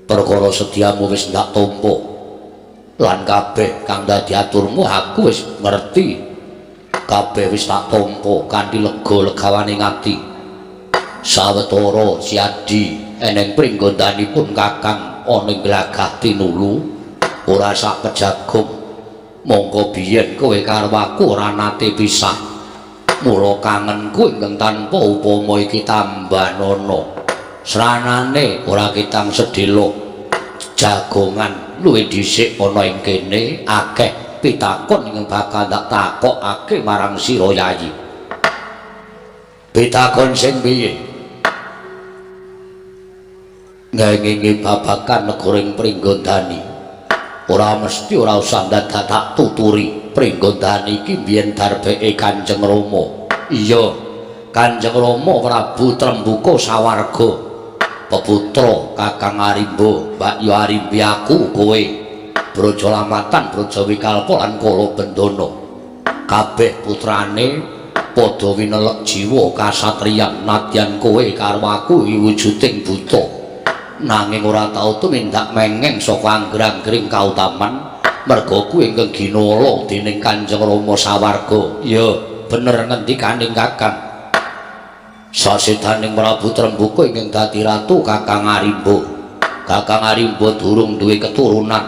perkara sediamu wis ndak tampa lan kabeh kang dadi aturmu aku wis ngerti. Kabeh wis tak tampa kanthi lega legawane ati. Sawetara Siadi eneng pringgondanipun Kakang ana ing Glagah Tinulu ora sak pejagong. Mongko biyen kowe karo aku ora nate pisah. Mula kangenku ingkang tanpa upama iki tambanana. Sranane ora ketang sedhela. Jagongan luwih dhisik ana ing kene akeh pitakon ingkang bakal tak takokake marang sira Yayi. Pitakon sing piye? Ngengingi babagan negara ing Pringgondani. Ora mesti ora usah dadak tak tuturi. Pringgondani iki biyen darbeke Kanjeng Rama. Iya, Kanjeng Rama Prabu Trembuka sawarga. Peputra Kakang Arimba, Mbak Yu Arimbi aku kowe. Braja Lamatan, Braja Wikalpa lan Kala Bendana. Kabeh putrane Padha winelek jiwa kasatriyan nadyan kowe karo aku wujuding buta. Nanging ora tau tumindak mengeng saka angger-anggering kautaman merga kuwi ingkang ginala dening Kanjeng Rama sawarga. Ya bener ngendikaning Kakang. Sasedaning Prabu Trembuka ingkang dadi ratu Kakang Arimba. Kakang Arimba durung duwe keturunan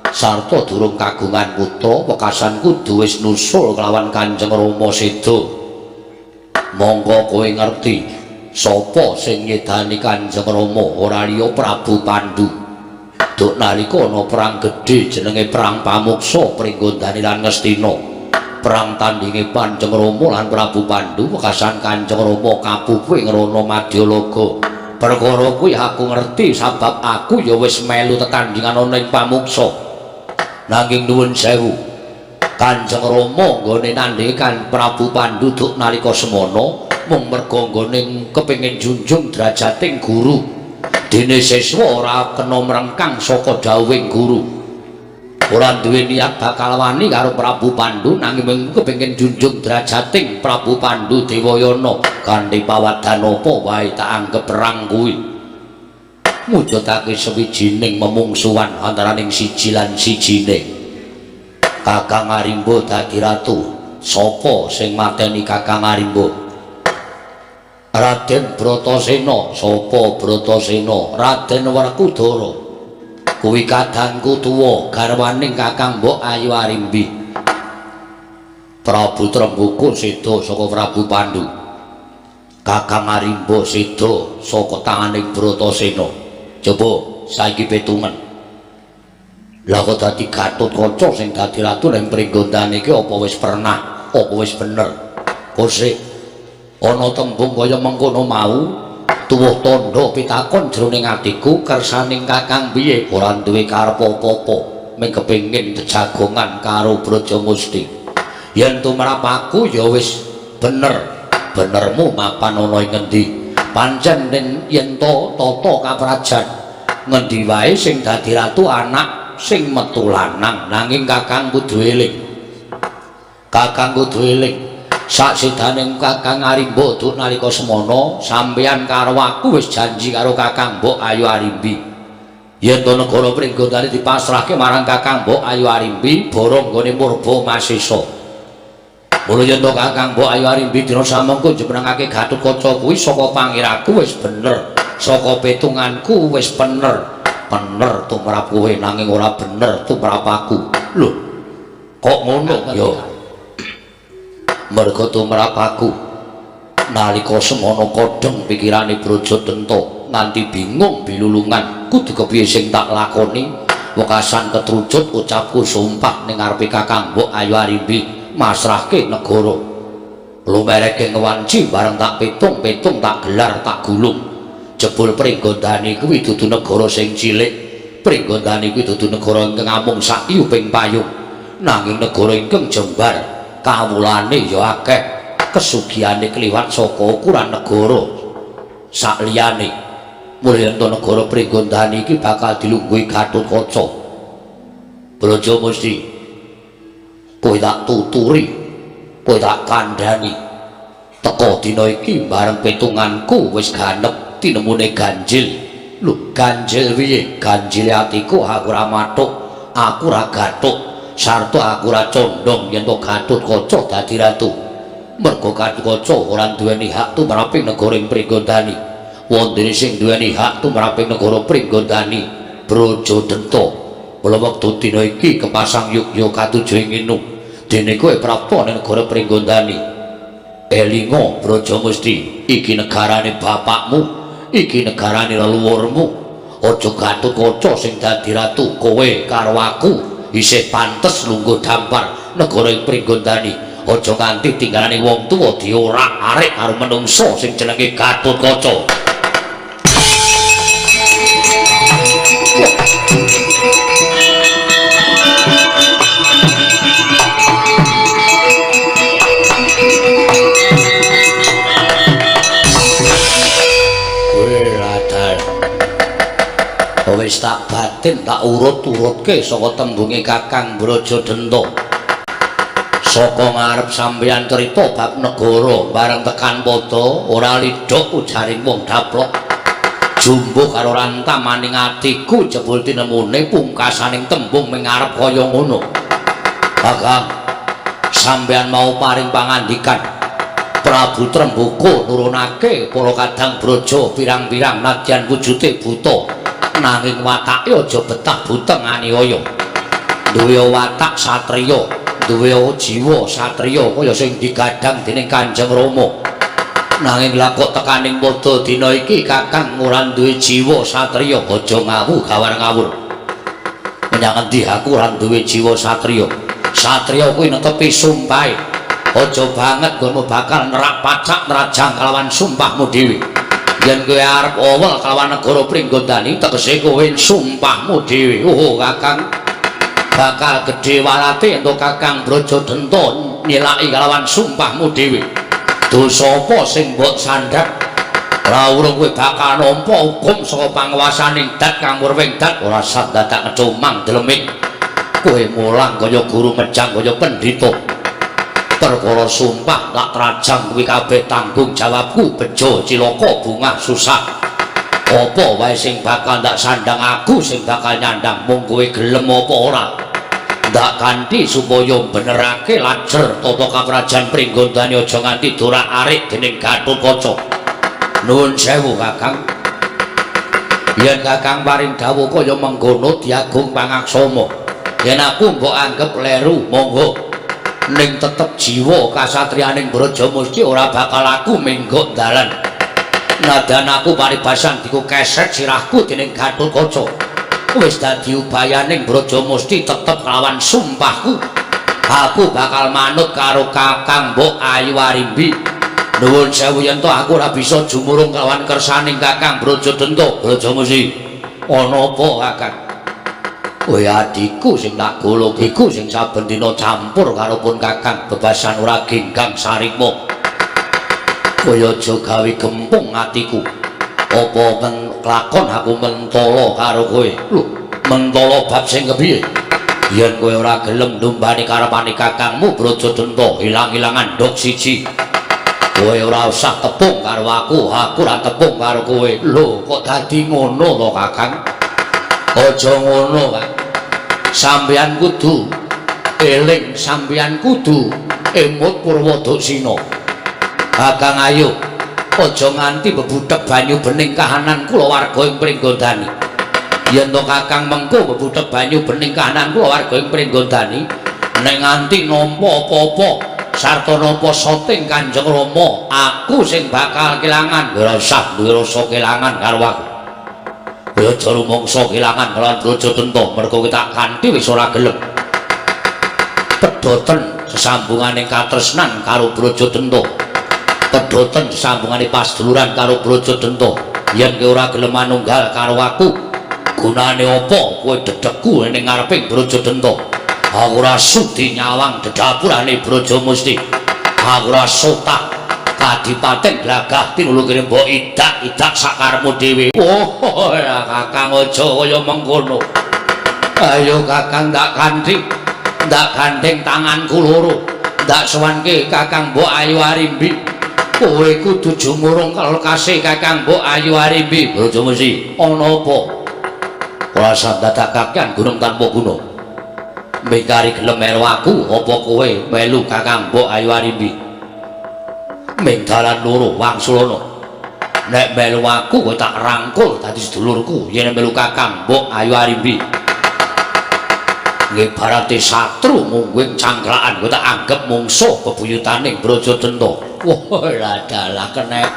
sarta durung kagungan putra, wekasan kudu wis nusul kelawan Kanjeng Rama seda. Monggo kowe ngerti sapa sing nyedani Kanjeng Rama, ora liya Prabu Pandu. Duk nalika ana perang gedhe jenenge Perang Pamuksa Pringgondani lan Ngastina. Perang tandinge Kanjeng Rama lan Prabu Pandu, wekasan Kanjeng Rama kapupu ing Rana Madyalaga. Perkara kuwi aku ngerti sabab aku ya wis melu tetandingan ana ing Pamuksa. Nanging nuwun sewu, Kanjeng Rama nggone nandhingi kan Prabu Pandu duk nalika semana mung merga nggone kepengin junjung derajating guru. Dene siswa ora kena mrengkang saka dawuhing guru. Ora duwe niat bakal wani karo Prabu Pandu, nanging mung kepengin junjung derajating Prabu Pandu Dewayana. Kanthi pawadan apa wae tak anggep perang kuwi mujudake sawijining memungsuhan antaraning siji lan sijine. Kakang Arimba dadi ratu. Sapa sing mateni Kakang Arimba? Raden Bratasena. Sapa Bratasena? Raden Werkudara. Kuwi kadangku tuwa garwaning Kakang Mbok Ayu Arimbi. Prabu Trembuka seda saka Prabu Pandu. Kakang Arimba seda saka tanganing Bratasena. Coba saiki petungen. Lah kok dadi Gatotkaca sing dadi ratu ning Pringgondani iki apa wis pernah, apa wis bener? Kosek ana tembung kaya mengkono mau, tuwuh tandha pitakon jroning atiku kersaning Kakang piye? Ora duwe karep apa-apa, mung kepengin jejagongan karo Brajamusti. Yen tumrap aku ya wis bener, benermu mapan ana ing ngendi? Pancen yen to tata kaprajan ngendi wae sing dadi ratu anak sing metu lanang. Nanging Kakang kudu eling, Kakang kudu eling saksedaning Kakang Arimba duk nalika semana sampeyan karo aku wis janji karo Kakang Mbok Ayu Arimbi yen to negara Pringgondani dipasrahke marang Kakang Mbok Ayu Arimbi borong nggone murba masesa. Mula yen to Kakang Mbok Ayu Arimbi dina samengko jembrengake Gatotkaca kuwi saka pangiraku wis bener, saka petunganku wis bener. Bener tumrap kowe nanging ora bener tumrap aku. Lho, kok ngono? Ya merga tumrap aku nalika semana kodheng pikirane Brajadenta nganti bingung bilulungan kudu kepiye sing tak lakoni. Wekasan ketrucut ucapku sumpah ning ngarepe Kakang Mbok Ayu Arimbi masrahke negara. Lumereke ngewanci bareng tak pitung-pitung tak gelar tak gulung. Jebul Pringgondani kuwi dudu negara sing cilik. Pringgondani kuwi dudu negara ingkang amung sak yuping payung, nanging negara ingkang jembar, kawulane ya akeh, kesugihane kliwat saka ukuran negara sakliyane. Mula yen to negara Pringgondani iki bakal dilungguhi Gatotkaca. Brajamusti, kowe tak tuturi, kowe tak kandhani. Teka dina iki bareng petunganku wis ganep tinemune ganjil. Lho, ganjil piye? Ganjile atiku aku ora mathuk, aku ora gathuk, sarta aku ora condong yen to Gatotkaca dadi ratu. Merga Gatotkaca ora duweni hak tumraping negara ing Pringgondani. Wondene sing duweni hak tumraping negara Pringgondani Brajadenta. Mula wektu dina iki kepasang yugya katuju ing inu, dene kowe prapta ning negara Pringgondani. Elinga Brajamusti, iki negarane bapakmu, iki negarane leluhurmu. Aja Gatotkaca sing dadi ratu, kowe karo aku isih pantes lungguh dampar negara ing Pringgondani. Aja nganti tinggalane wong tuwa diorak-arik karo menungsa sing jenenge Gatotkaca. Wis tak batin tak urut-urutke saka tembunge Kakang Brajadenta. Saka ngarep sampeyan crita bab negara bareng tekan padha ora lidhok ujaring wong daplok. Jumbuh karo rantamaning atiku jebul tinemune pungkasaning tembung ming ngarep kaya ngono. Kakang, sampeyan mau paring pangandikan Prabu Tremboko nurunake para kadang braja pirang-pirang nadyan wujude buta nanging watake aja betah buteng aniaya. Duwe watak satriya, duwe jiwa satriya kaya sing digadhang dening Kanjeng Rama. Nanging lha kok tekaning padha dina iki Kakang ora duwe jiwa satriya, aja ngawu gawar ngawur. Menyang endi aku ora duwe jiwa satriya? Satriya kuwi netepi sumpahe. Aja banget nggonmu bakal nerak pacak nerajang kalawan sumpahmu dhewe. Yen kowe arep owel kalawan negara Pringgondani tegese kowe sumpahmu dhewe. Oh Kakang, bakal gedhe walate entuk Kakang Brajadenta nyelaki kalawan sumpahmu dhewe. Dosa apa sing mbok sandhak? Ora urung kowe bakal nampa hukum saka panguwasaning dat kang murwing dat ora sah dadak ngecumang deleming. Kowe mulang kaya guru mejang kaya pendhita. Perkara sumpah lak trajang kuwi kabeh tanggung jawabku, bejo cilaka bungah susah. Apa wae sing bakal ndak sandhang aku sing bakal nyandhang, mung kowe gelem apa ora? Ndak kanthi supaya benerake lajer tata kaprajan Pringgondani aja nganti dorak-arik dening Gatotkaca. Nuwun sewu Kakang. Yen Kakang paring dawuh kaya mengkono diagung pangaksama. Yen aku mbok anggep leru, monggo. Ning tetep jiwa kasatriyaning Brajamusti ora bakal aku menggok dalan. Nadyan aku paribasan diku keset sirahku dening Gatotkaca. Wis dadi ubayaning Brajamusti tetep kelawan sumpahku. Aku bakal manut karo Kakang Mbok Ayu Arimbi. Nuwun sewu yen to aku ora bisa jumurung kelawan kersaning Kakang Brajadenta. Brajamusti, ana apa Kakang? Kowe adhiku sing tak golok iku sing saben dina campur karo pun Kakang bebasan ora genggang sarikma. Kowe aja gawe gempung atiku. Apa kelakon aku mentala karo kowe? Lho, mentala bab sing kepiye? Yen kowe ora gelem ndumbani karepane kakangmu Brajadenta ilang-ilangan ndok siji. Kowe ora usah tepung karo aku, aku ora tepung karo kowe. Lho, kok dadi ngono to, Kakang? Aja ngono, Kang. Sampeyan kudu eling, sampeyan kudu emut Purwodaksina. Kakang ayo, aja nganti bebudhek banyu bening kahanan kulawarga ing Pringgondani. Yen to Kakang mengko bebudhek banyu bening kahanan kulawarga ing Pringgondani, nek nganti nampa apa-apa sarta nampa soting Kanjeng Rama, aku sing bakal kelangan. Ora usah duwe rasa kelangan karo aku. Kowe aja rumangsa kelangan kelawan Brajadenta, mergo kowe tak kanthi wis ora gelem. Pedhoten sesambungane katresnan karo Brajadenta. Pedhoten sesambungane pasduluran karo Brajadenta. Yen kowe ora gelem manunggal karo aku, gunane apa kowe dedegku ning ngareping Brajadenta? Aku ora sudi nyawang dedapurane Brajamusti. Aku ora sotah kadipaten glagah tinulu kene mbok idak-idak sakarepmu dhewe. Oh, ya Kakang aja kaya mengkono. Ayo Kakang ndak kanthi, ndak gandeng tanganku loro. Ndak sowanke Kakang Mbok Ayu Arimbi. Kowe kudu jumurung kalekase Kakang Mbok Ayu Arimbi. Brajamusti, ana apa? Ora usah dadak kakean gunung tanpa guna. Mingkari gelem melu aku apa kowe melu Kakang Mbok Ayu Arimbi? Ming dalan loro wangsulana. Nek melu aku kowe tak rangkul dadi sedulurku, yen melu Kakang Mbok Ayu Arimbi ngibarate satru mungguing cangklakan kowe tak anggep mungsuh bebuyutaning Brajadenta. Wah, dalah kenek.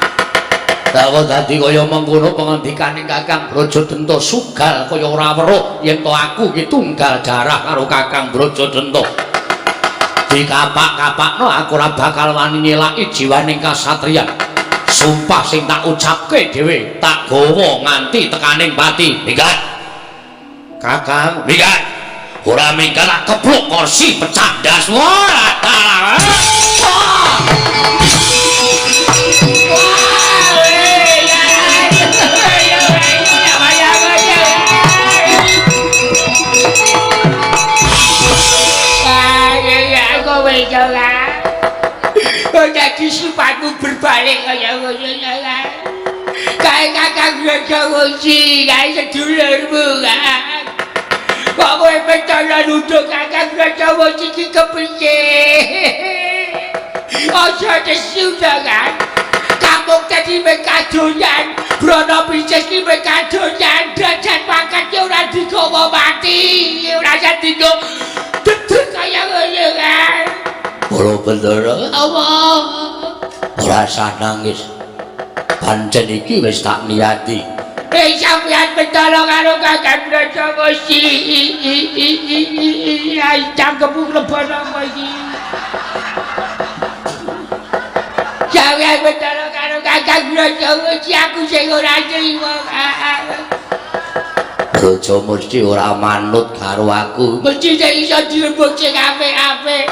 Lah kok dadi kaya mengkono pengendikane Kakang Brajadenta sugal kaya ora weruh yen to aku ki tunggal darah karo Kakang Brajadenta. Dikapak-kapakno aku ora bakal wani nyelaki jiwaning kasatriyan. Sumpah sing tak ucapke dhewe tak gawa nganti tekaning pati. Minggat. Kakang, minggat. Ora minggat tak kepluk kursi pecah ndas. Wah, dalah. berbalik kaya ngono ya. Kae Kakang Brajamusti, kae sedulurmu kan. Kok kowe petana nuduh Kakang Brajamusti iki kepiye? Aja nesu ta kan. Kampung dadi mekadonyan, Brana Princess ki mekadonyan, derajat pangkat ora digawa mati, ora dino dedeg kaya ngono kan. Para Bendara, apa? Ora usah nangis. Pancen iki wis tak niati. Sampeyan petala karo Kakang Brajamusti. Ai cangkemmu klebon apa iki? Sampeyan petala karo Kakang Brajamusti, aku sing ora trimo. Brajamusti ora manut karo aku. Mesti sing iso dirembug sing apik-apik.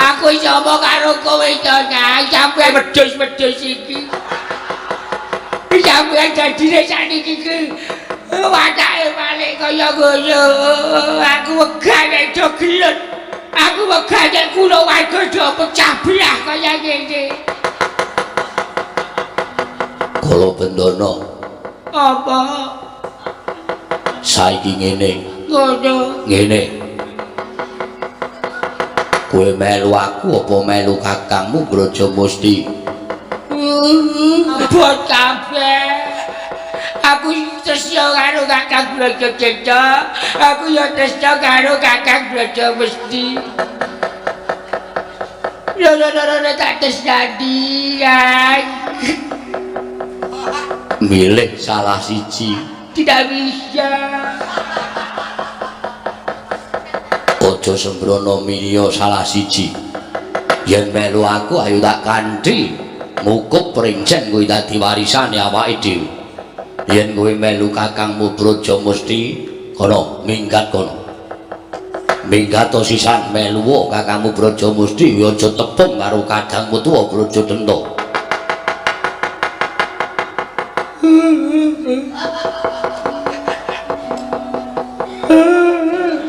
Aku iso omong karo kowe to, Kang. Sampeyan wedhus-wedhus iki. Sampeyan dadine sakniki iki watake balik kaya ngono. Aku wegah nek do gelut. Aku wegah nek kula warga do pecah belah kaya ngene. Kala Bendana. Apa? Saiki ngene. Ngono. Ngene. Kowe melu aku apa melu kakangmu Brajamusti? Bot kabeh. Aku tresna karo Kakang Brajamusti. Aku ya tresna karo Kakang Brajamusti. Lho tak tresnani. Milih salah siji. Tidak bisa. Aja sembrono milih salah siji. Yen melu aku ayo tak kanthi ngukup princen kuwi dadi warisane awake dhewe. Yen kowe melu kakangmu Brajamusti, kono minggat kono. Minggat sisan melu kakangmu Brajamusti aja tepung karo kadangmu tuwa Brajadenta.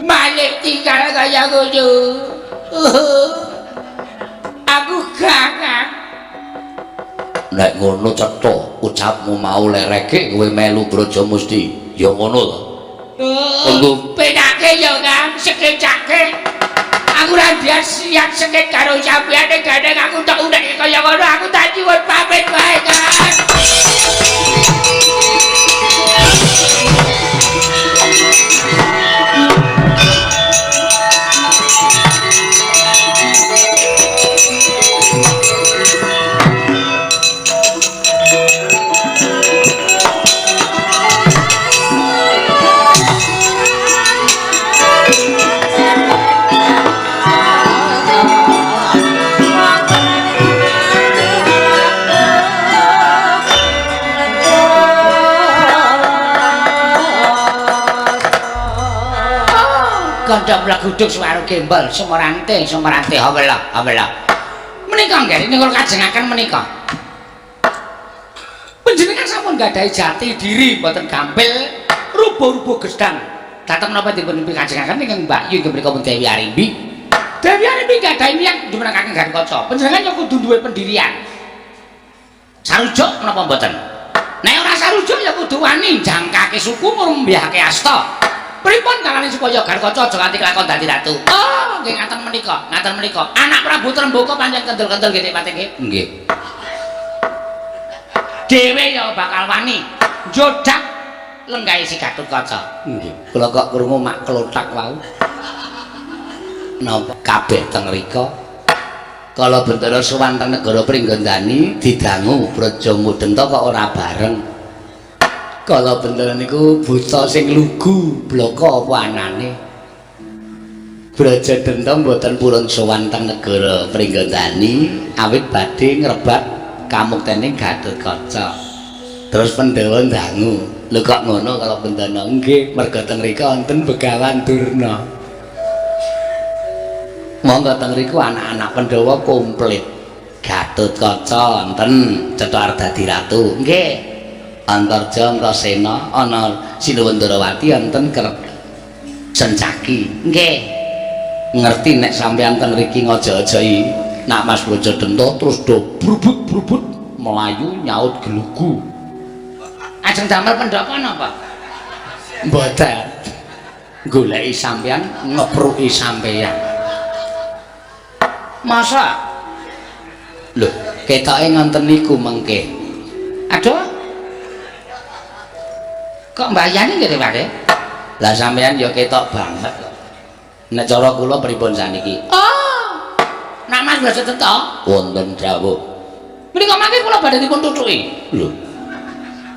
Malik tinggal kaya ngono. Aku gak. Nek ngono cetha ucapmu mau lereke kowe melu Brajamusti. Ya ngono to. Monggo penake ya Kang, sekecake. Aku ora siap seket karo sampeyan nek gandeng aku tak unek kaya ngono, aku tak nyuwun pamit wae Kang. Kandha mleguduk swara gembel sumrante sumrante hawela hawela. Menika nggih niku kajengaken menika. Panjenengan sampun gadahi jati diri mboten gampil rubuh-rubuh gedang. Dhateng menapa dipun kajengaken ingkang Mbak Yu inggih menika pun Dewi Arimbi. Dewi Arimbi gadahi niat jumenengaken Gatotkaca. Panjenengan ya kudu duwe pendirian. Sarujuk menapa mboten? Nek ora sarujuk ya kudu wani jangkake suku ngrumbihake asta. Pripun carane supaya Gatotkaca aja nganti kelakon dadi ratu? Oh, nggih ngaten menika, ngaten menika. Anak Prabu Trembaka pancen kendel-kendel nggih Pak nggih. Nggih. Dhewe ya bakal wani njodak lenggahe si Gatotkaca. Nggih. Kula kok krungu mak klothak wau. Napa kabeh teng rika? Kala Bentara sowan teng negara Pringgondani didangu Braja Mudenta kok ora bareng. Kala Bentara niku buta sing lugu blaka apa anane. Brajadenta mboten purun sowan teng negara Pringgondani awit badhe ngrebat kamuktening Gatotkaca. Terus Pandhawa ndangu, "Lho kok ngono kala Bentara?" "Nggih, merga teng rika wonten Begawan Durna." Monggo teng riku anak-anak Pandhawa komplit. Gatotkaca wonten cetha arep dadi ratu. Nggih. Antarja Antasena ana Sinuwundarawati wonten Sencaki. Nggih. Ngerti nek sampeyan teng mriki ngaja-ajahi Nak Mas Brajadenta terus do brubut-brubut melayu nyaut gelugu. Ajeng damel pendhapa napa? Mboten. Goleki sampean, ngepruki sampean. Masa? Lho, ketoke ngoten niku mengke. Aduh. Kok mbayani nggih, Pak? Lah sampean ya ketok banget kok. Nek cara kula pripun saniki? Oh. Nak Mas Brajadenta wonten dawuh. Menika mangke kula badhe dipun tutuki. Lho.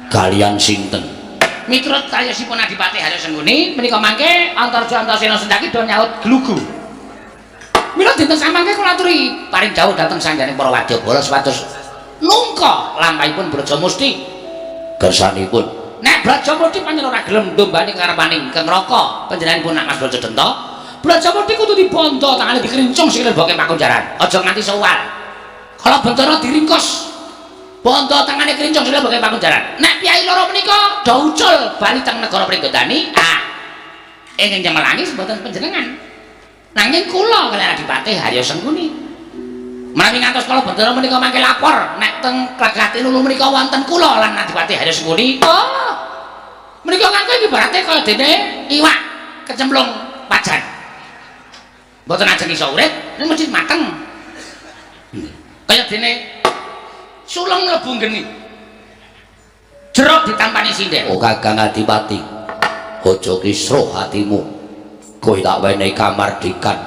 Kalian sinten? Miturut kayosipun Adipati Haryo Sengguni, menika mangke Antarja Antasena Sendaki do nyaut glugu. Mila dinten samangke kula aturi paring dawuh dhateng sangganing para wadyabala supados nungka lampahipun Brajamusti. Kersanipun nek Brajamusti pancen ora gelem ndombani karepaning ingkang neraka, panjenenganipun Nak Mas Brajadenta, Brajamusti kudu dibondo tangane dikrincung sikile boke pakunjaran. Aja nganti sewal. Kala bentara diringkus. Bondo tangane krincung sikile boke pakunjaran. Nek piyai loro menika do ucul bali teng negara Pringgondani, ah ingkang nyemelangi mboten panjenengan. Nanging kula kaliyan Adipati Haryo Sengkuni. Menawi ngantos kala bentara menika mangke lapor nek teng Glagah Tinulu menika wonten kula lan Adipati Haryo Sengkuni. Oh. Menika kanggo ibarate kaya dene iwak kecemplung pajan. Mboten ajeng iso urip, ning mesti mateng. Kaya dene sulung mlebu geni. Jeruk ditampani sinden. Oh Kakang Adipati, aja kisruh hatimu. Kowe tak wenehi kamardikan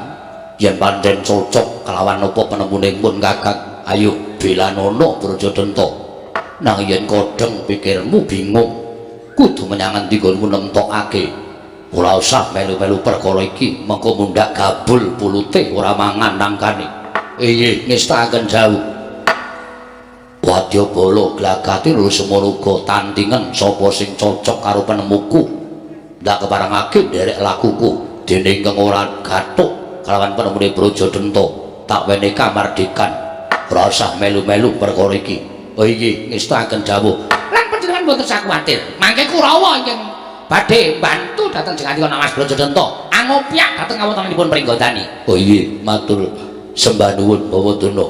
yen pancen cocok kelawan apa penemune pun Kakang. Ayo belanono Brajadenta. Nang yen kodheng pikirmu bingung, kudu menyang endi nggonmu nemtokake. Ora usah melu-melu perkara iki, mengko mundhak gabul pulute ora mangan nangkane. Inggih, ngestakaken jauh. Wadyabala Glagah Tinulu semono uga tandingan sapa sing cocok karo penemuku. Ndak keparengake nderek lakuku. Dene ingkang ora gathuk kalawan penemune Brajadenta, tak wenehi kamardikan. Ora usah melu-melu perkara iki. Oh inggih, ngestakaken dawuh. Lan panjenengan mboten usah kuwatir. Mangke Kurawa ingkang badhe bantu dhateng jenengan Mas Brajadenta. Angopyak dhateng kawontenanipun Pringgondani. Oh inggih, matur sembah nuwun Bawa Durna.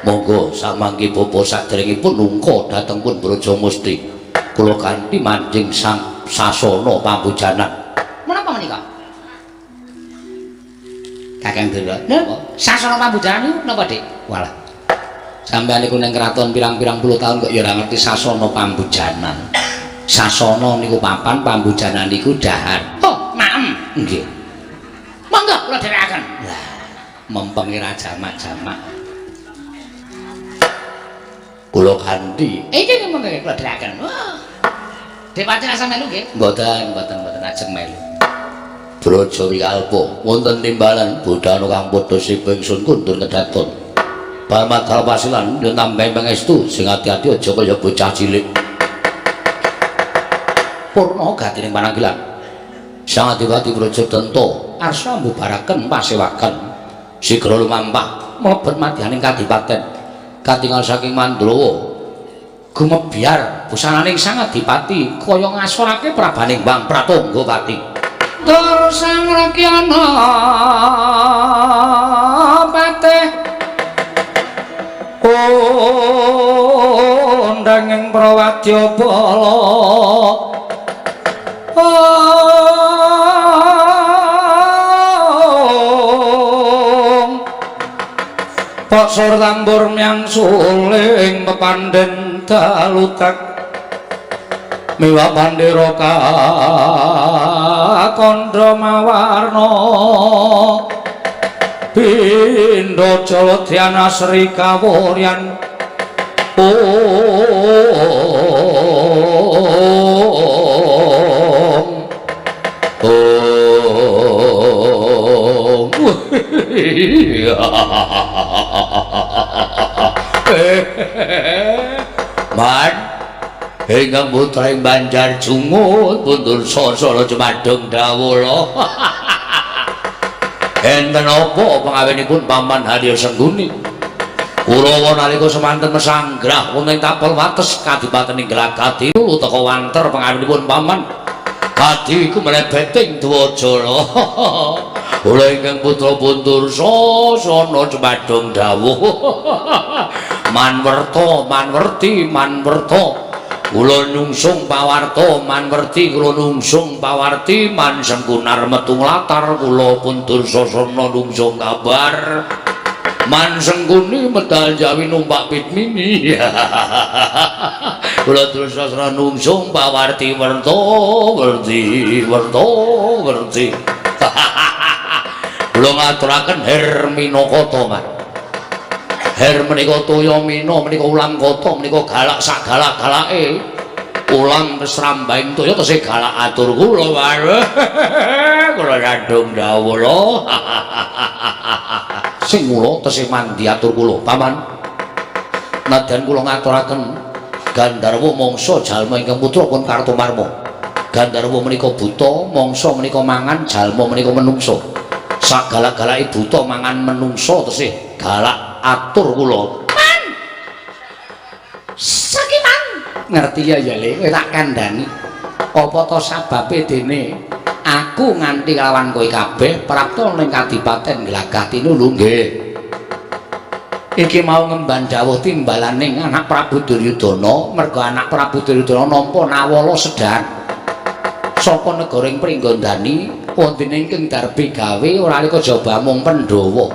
Monggo samangke bapa saderengipun nungka dhateng pun Brajamusti. Kula kanthi manjing sang sasana pambujanan. Menapa menika? Kakang Durna. Napa? Sasana pambujanan niku napa, Dik? Walah. Sampeyan niku ning kraton pirang-pirang puluh tahun kok ya ora ngerti sasana pambujanan. Sasana niku papan, pambujanan niku dahar. Oh, maem. Nggih. Monggo kula dherekaken. Lah, mempenge ra jamak-jamak. Kula kanthi. Iki monggo kula dherekaken. Wah. Depati rasa melu nggih? Mboten, mboten, mboten ajeng melu. Braja Wikalpa wonten timbalan bodhana kang padha sipa ingsun kundur kedaton. Parmadal pasilan yen tambahi pangestu sing ati-ati aja kaya bocah cilik. Purna gatining pananggilan. Sang Adipati Brajadenta arsa mbubaraken pasewakan. Sigra lumampah mlebet madyaning kadipaten. Katingal saking Mandrawa gumebyar busananing Sang Adipati kaya ngasorake prabaning Wang Pratunggapati. Tur Sang Rakyana patih kondang ing Prawadyabala. Pasor tambur myang suling pepandhen dalutak miwa pandera kandha mawarna pindha jaladhyana sri kawuryan. Om Om. Man ingkang putra ing Banjar Jungut pundur sasana jumadung dawala. Enten apa pangawinipun Paman Haryo Sengguni? Kurawa nalika semanten mesanggrah wonten tapel wates kadipaten ing Glagah Tinulu teka wanter pangawinipun Paman. Kadi iku mlebeting Dwajala. Kula ingkang putra Puntursa sana jumadung dawuh. Manwerta, manwerti, manwerta. Kula nyungsung pawarta, manwerti kula nungsung pawarti, man sengkunar metu nglatar kula Puntursa sana nungsung kabar. Man sengkuni medal jawi numpak pitmini. Kula Dursa sana nungsung pawarti werta, werti, werta, werti. Kula ngaturaken Hermina Kata, Mas. Her menika toya mina menika ulam kata menika galak sak galak-galake. Ulam kesrambahing toya tesih galak atur kula. Kula sandung dawuh lho. Sing mula tesih mandi atur kula, Paman. Nadyan kula ngaturaken Gandharwa mangsa jalma ingkang putra pun Kartomarma. Gandharwa menika buta, mangsa menika mangan, jalma menika menungsa. Sak galak-galake buta mangan menungsa tesih galak atur kula. Man. Sakiman. Ngerti ya ya Le, kowe tak kandhani. Apa to sababe dene aku nganti lawan kowe kabeh prapta ning Kadipaten Glagah Tinulu? Nggih. Iki mau ngemban dawuh timbalaning anak Prabu Duryudana, merga anak Prabu Duryudana nampa nawala sedhan. Saka negara ing Pringgondani wonten ingkang darbi gawe ora alika jaba mung Pandhawa.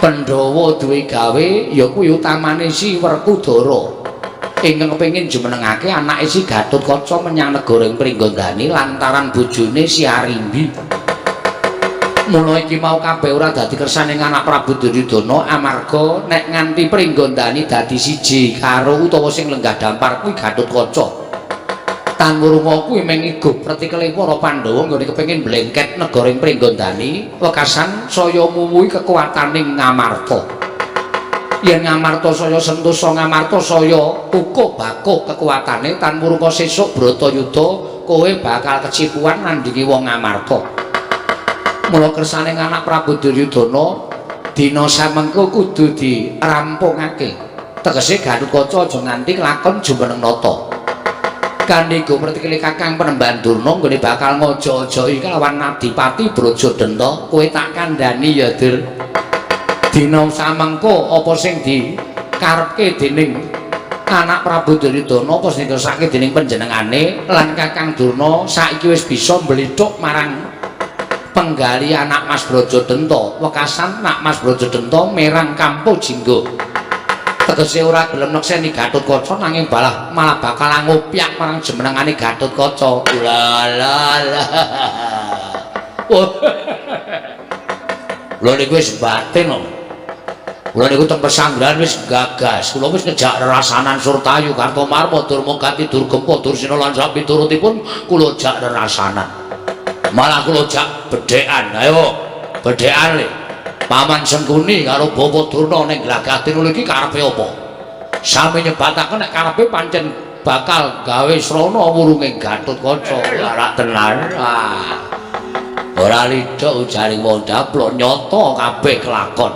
Pandhawa duwe gawe ya kuwi utamane si Werkudara ingkang kepengin jumenengake anake si Gatotkaca menyang negara ing Pringgondani lantaran bojone si Arimbi. Mula iki mau kabeh ora dadi kersaning anak Prabu Duryudana amarga nek nganti Pringgondani dadi siji karo utawa sing lenggah dampar kuwi Gatotkaca. Tan wurunga kuwi mung iguh pretikele para Pandhawa nggone kepengin blengket negara ing Pringgondani wekasan saya muwuhi kekuataning Ngamarta. Yen Ngamarta saya sentosa, Ngamarta saya kukuh bakuh kekuatane, tan wurunga sesuk Bratayuda kowe bakal kecipuan nandingi wong Ngamarta. Mula kersane anak Prabu Duryudana dina samengko kudu dirampungake. Tegese Gatotkaca aja nganti kelakon jumeneng nata. Kanthi go pretikile Kakang Penemban Durna nggone bakal ngojo-ojoki kelawan Adipati Brajadenta, kowe tak kandhani ya Dur. Dina samengko apa sing dikarepke dening anak Prabu Duryudana, apa sing dikersake dening panjenengane lan Kakang Durna saiki wis bisa mblithuk marang penggali anak Mas Brajadenta. Wekasan nak Mas Brajadenta merang Kampo Jingga. Tegese ora gelem nekseni Gatotkaca nanging balah malah bakal ngopyak marang jumenengane Gatotkaca. La la la. Kula niku wis batin kok. Kula niku teng pesanggrahan wis gagas. Kula wis ngejak rerasanan Surtayu Kartomarma Durma Gati Durgempa Dursina lan sapiturutipun kula jak rerasanan. Malah kula jak bedhekan. Ayo bedhekan le. Paman Sengkuni karo Bapak Durna ning Glagah Tinulu iki karepe apa? Sami nyebataken nek karepe pancen bakal gawe srana wurunge Gatotkaca. Ora tenan. Ah. Ora lidhok ujaring wong daplok nyata kabeh kelakon.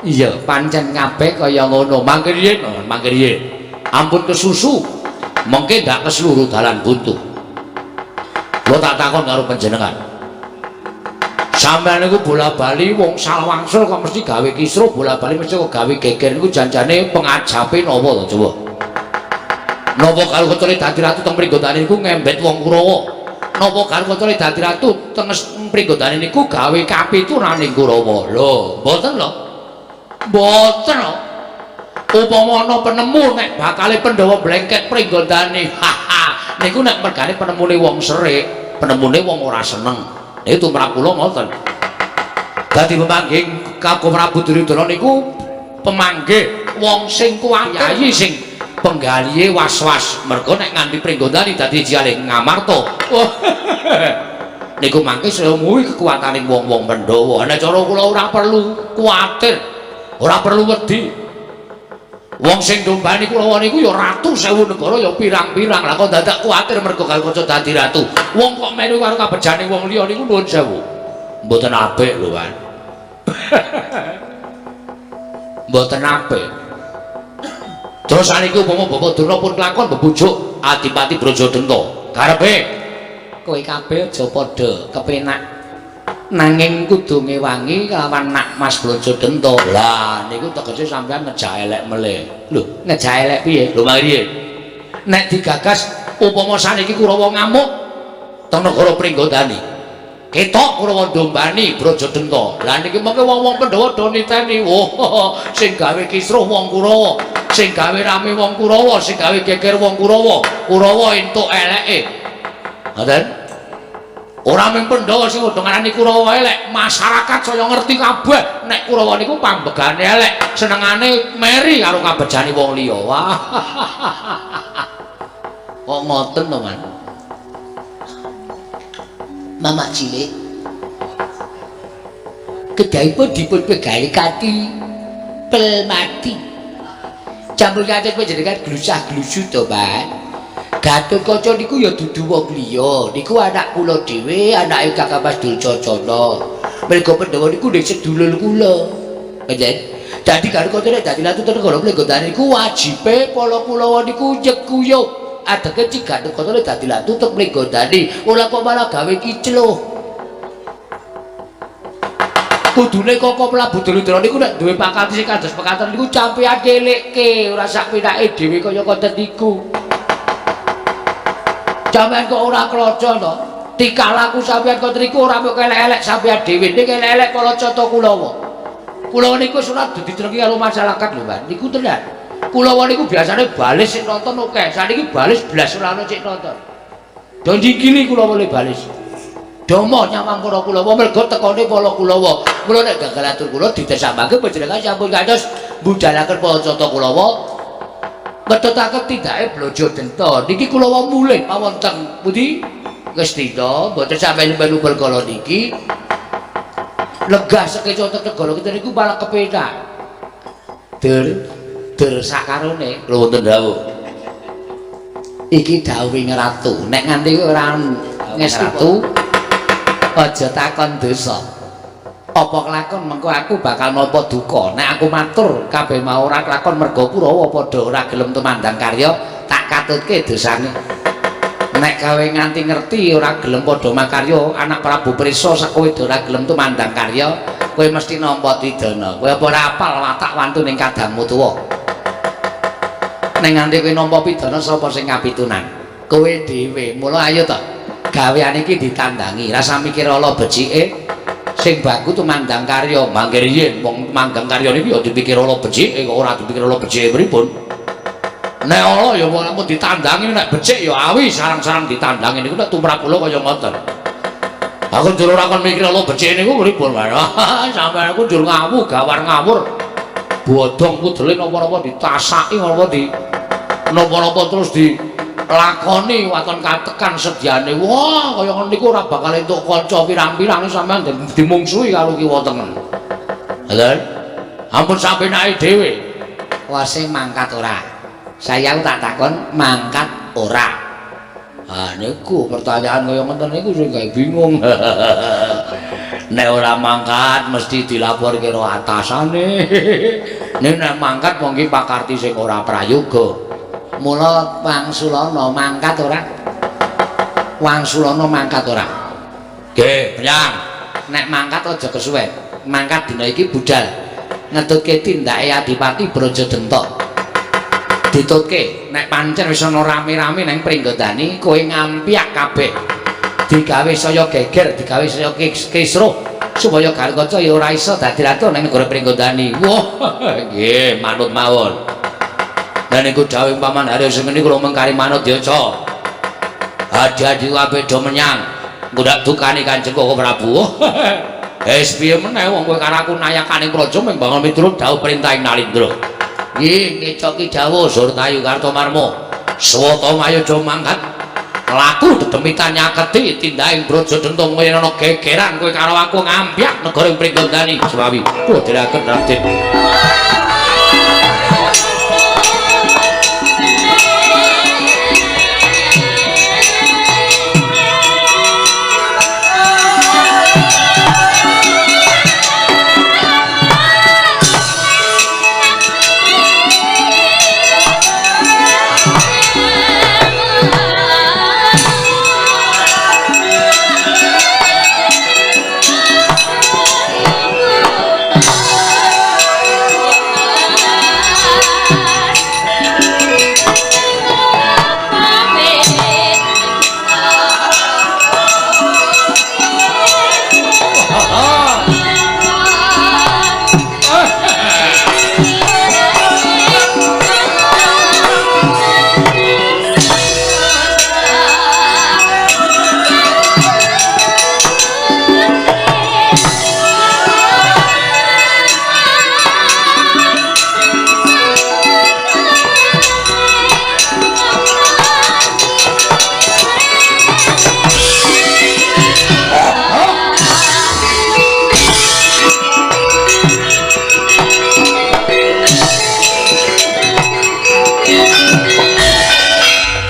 Iya, pancen kabeh kaya ngono. Mangke riyin, mangke riyin. Ampun kesusu. Mengke ndak keseluruh dalan buntu. Kula tak takon karo panjenengan. Sampeyan niku bola-bali wong salwangsul kok mesti gawe kisruh, bola-bali mesti kok gawe geger niku janjane pengajape napa to coba? Napa karo kecone dadi ratu teng Pringgondani niku ngembet wong Kurawa? Napa karo kecone dadi ratu teng Pringgondani niku gawe kapituraning Kurawa? Lho, mboten lho. Mboten lho. Upama ana penemu nek bakale Pandhawa blengket Pringgondani, haha, niku nek mergane penemune wong serik, penemune wong ora seneng. Niku tumrap kula ngoten. Dadi pemanggih Kakung Prabu Duryudana niku pemanggih wong sing kuwatir, yayi sing penggalihe was-was. Mergo nek nganti Pringgondani dadi jiale Ngamarta. Niku mangke saya muwi kekuataning wong-wong Pandhawa. Nek cara kula ora perlu kuwatir, ora perlu wedi. Wong sing dombani kula niku ya ratu sewu negara ya pirang-pirang. Lah kok dadak kuwatir mergo kaca dadi ratu. Wong kok melu karo kabejane wong liya niku nuwun sewu. Mboten apik lho, Wan. Mboten apik. Terus saniki upama Bapak Durna pun kelakon bebujuk Adipati Brajadenta. Karepe kowe kabeh aja padha kepenak. Nanging kudu ngewangi kelawan Nak Mas Brajadenta. Lah niku tegese sampean ngejak elek melih. Lho, ngejak elek piye? Lho mangke nek digagas upama saniki Kurawa ngamuk teng negara Pringgondani. Ketok Kurawa ndombani Brajadenta. Lah niki mengke wong-wong Pandhawa do niteni. Wah, sing gawe kisruh wong Kurawa, sing gawe rame wong Kurawa, sing gawe geger wong Kurawa. Kurawa entuk eleke. Ngoten? Ora mung Pandhawa sing padha ngarani Kurawa elek, masyarakat saya ngerti kabeh nek Kurawa niku pambegane elek, senengane meri karo kabejane wong liya. Wah. Kok ngoten to, Man? Mamak cilik kedahipun dipun pegawe kanthi pel mati. Campur kados panjenengan glusah-glusu to, Pak. Gatotkaca niku ya dudu wong liya, niku anak kula dhewe, anake Kakang Mas Durcacana. Merga Pandhawa niku nggih sedulur kula. Nggih. Dadi Gatotkaca nek dadi ratu negara Pringgondani niku wajibe para Kulawa niku nyekuyuh. Adeke Ki Gatotkaca nek dadi ratu teng Pringgondani, ora kok malah gawe kicluh. Kudune Koko Prabu Duryudana niku nek duwe pakarti sing kados pekaten niku campean delekke, ora sak penake dhewe kaya konten niku. Sampeyan kok ora kloco to? Tingkah laku sampeyan kok niku ora mung elek-elek sampeyan dhewe, ning elek-elek para cata Kulawa. Kulawa niku wis ora diditrengi karo masyarakat lho, Pak. Niku tenan. Kulawa niku biasane balis sing nonton akeh. Saniki balis blas ora ono sing nonton. Do njingkili Kulawa le balis. Domo nyawang para Kulawa mergo tekone para Kulawa. Mula nek gagal atur kula ditesamake panjenengan sampun kados mbudalaken para cata Kulawa. Ngetutaken tindake Brajadenta. Niki Kulawa mulih mawon teng pundi? Ngastina, mboten sampe melu perkara niki. Legah sekeca teng negara kita niku malah kepenak. Dur dur sakarone. Lho wonten dawuh. Iki dawuhing ratu. Nek nganti ora ngesti ratu aja takon dosa. Apa kelakon mengko aku bakal nampa duka. Nek aku matur kabeh mau ora kelakon merga Kurawa padha ora gelem tumandang karya, tak katutke dosane. Nek gawe nganti ngerti ora gelem padha makarya, anak Prabu Prisa sak kowe ora gelem tumandang karya, kowe mesti nampa pidana. Kowe apa ora apal watak wantu ning kadangmu tuwa. Nek nganti kowe nampa pidana sapa sing kapitunan? Kowe dhewe. Mula ayo to. Gaweane iki ditandangi, rasa mikir ala becike. Sing baku tumandang karya, mangke riyin wong tumandang karya niku ya dipikir ala becike kok ora dipikir ala becike pripun. Nek ala ya wong ampun ditandangi, nek becik ya awi sarang-sarang ditandangi niku nek tumrap kula kaya ngoten. Aku njur ora kon mikir ala becike niku pripun. Sampeyan aku njur ngawu gawar ngawur. Bodong pudele napa-napa ditasaki napa di napa-napa terus di lakoni waton katekan sedyane. Wah, kaya ngono niku ora bakal entuk kanca pirang-pirang sampeyan dimungsuhi karo kiwa tengen. Lha, ampun sampenake dhewe. Wase mangkat ora? Saya tak takon mangkat ora. Ah niku pertanyaan kaya ngoten niku sing gawe bingung. Nek ora mangkat mesti dilaporke karo atasane. Nek nek mangkat mongki pakarti sing ora prayoga. Mula Wangsulana mangkat ora? Wangsulana mangkat ora? Nggih, menyang. Nek mangkat aja kesuwen. Mangkat dina iki budal ngetutke tindake Adipati Brajadenta. Ditutke nek pancen wis ana rame-rame nang Pringgondani kowe ngampyak kabeh. Digawe saya geger, digawe saya kisruh supaya Gatotkaca ya ora iso dadi ratu nang negara Pringgondani. Wah, nggih, manut mawon. Lan iku dawuh Paman Haryo sing ngene kula mengkari manut ya, Ca. Adi-adi kabeh do menyang. Ngundhak dukane Kanjeng Koko Prabu. Wis piye meneh wong kowe karo aku nayakane praja mung bangun miturut dawuh perintahing Nalindra. Nggih, ngecoki dawuh Surtayu Kartomarma. Swata mayaja mangkat laku dedemitan nyaketi tindake Brajadenta kaya ana gegeran kowe karo aku ngampyak negara ing Pringgondani. Semawi kula dherekaken Raden.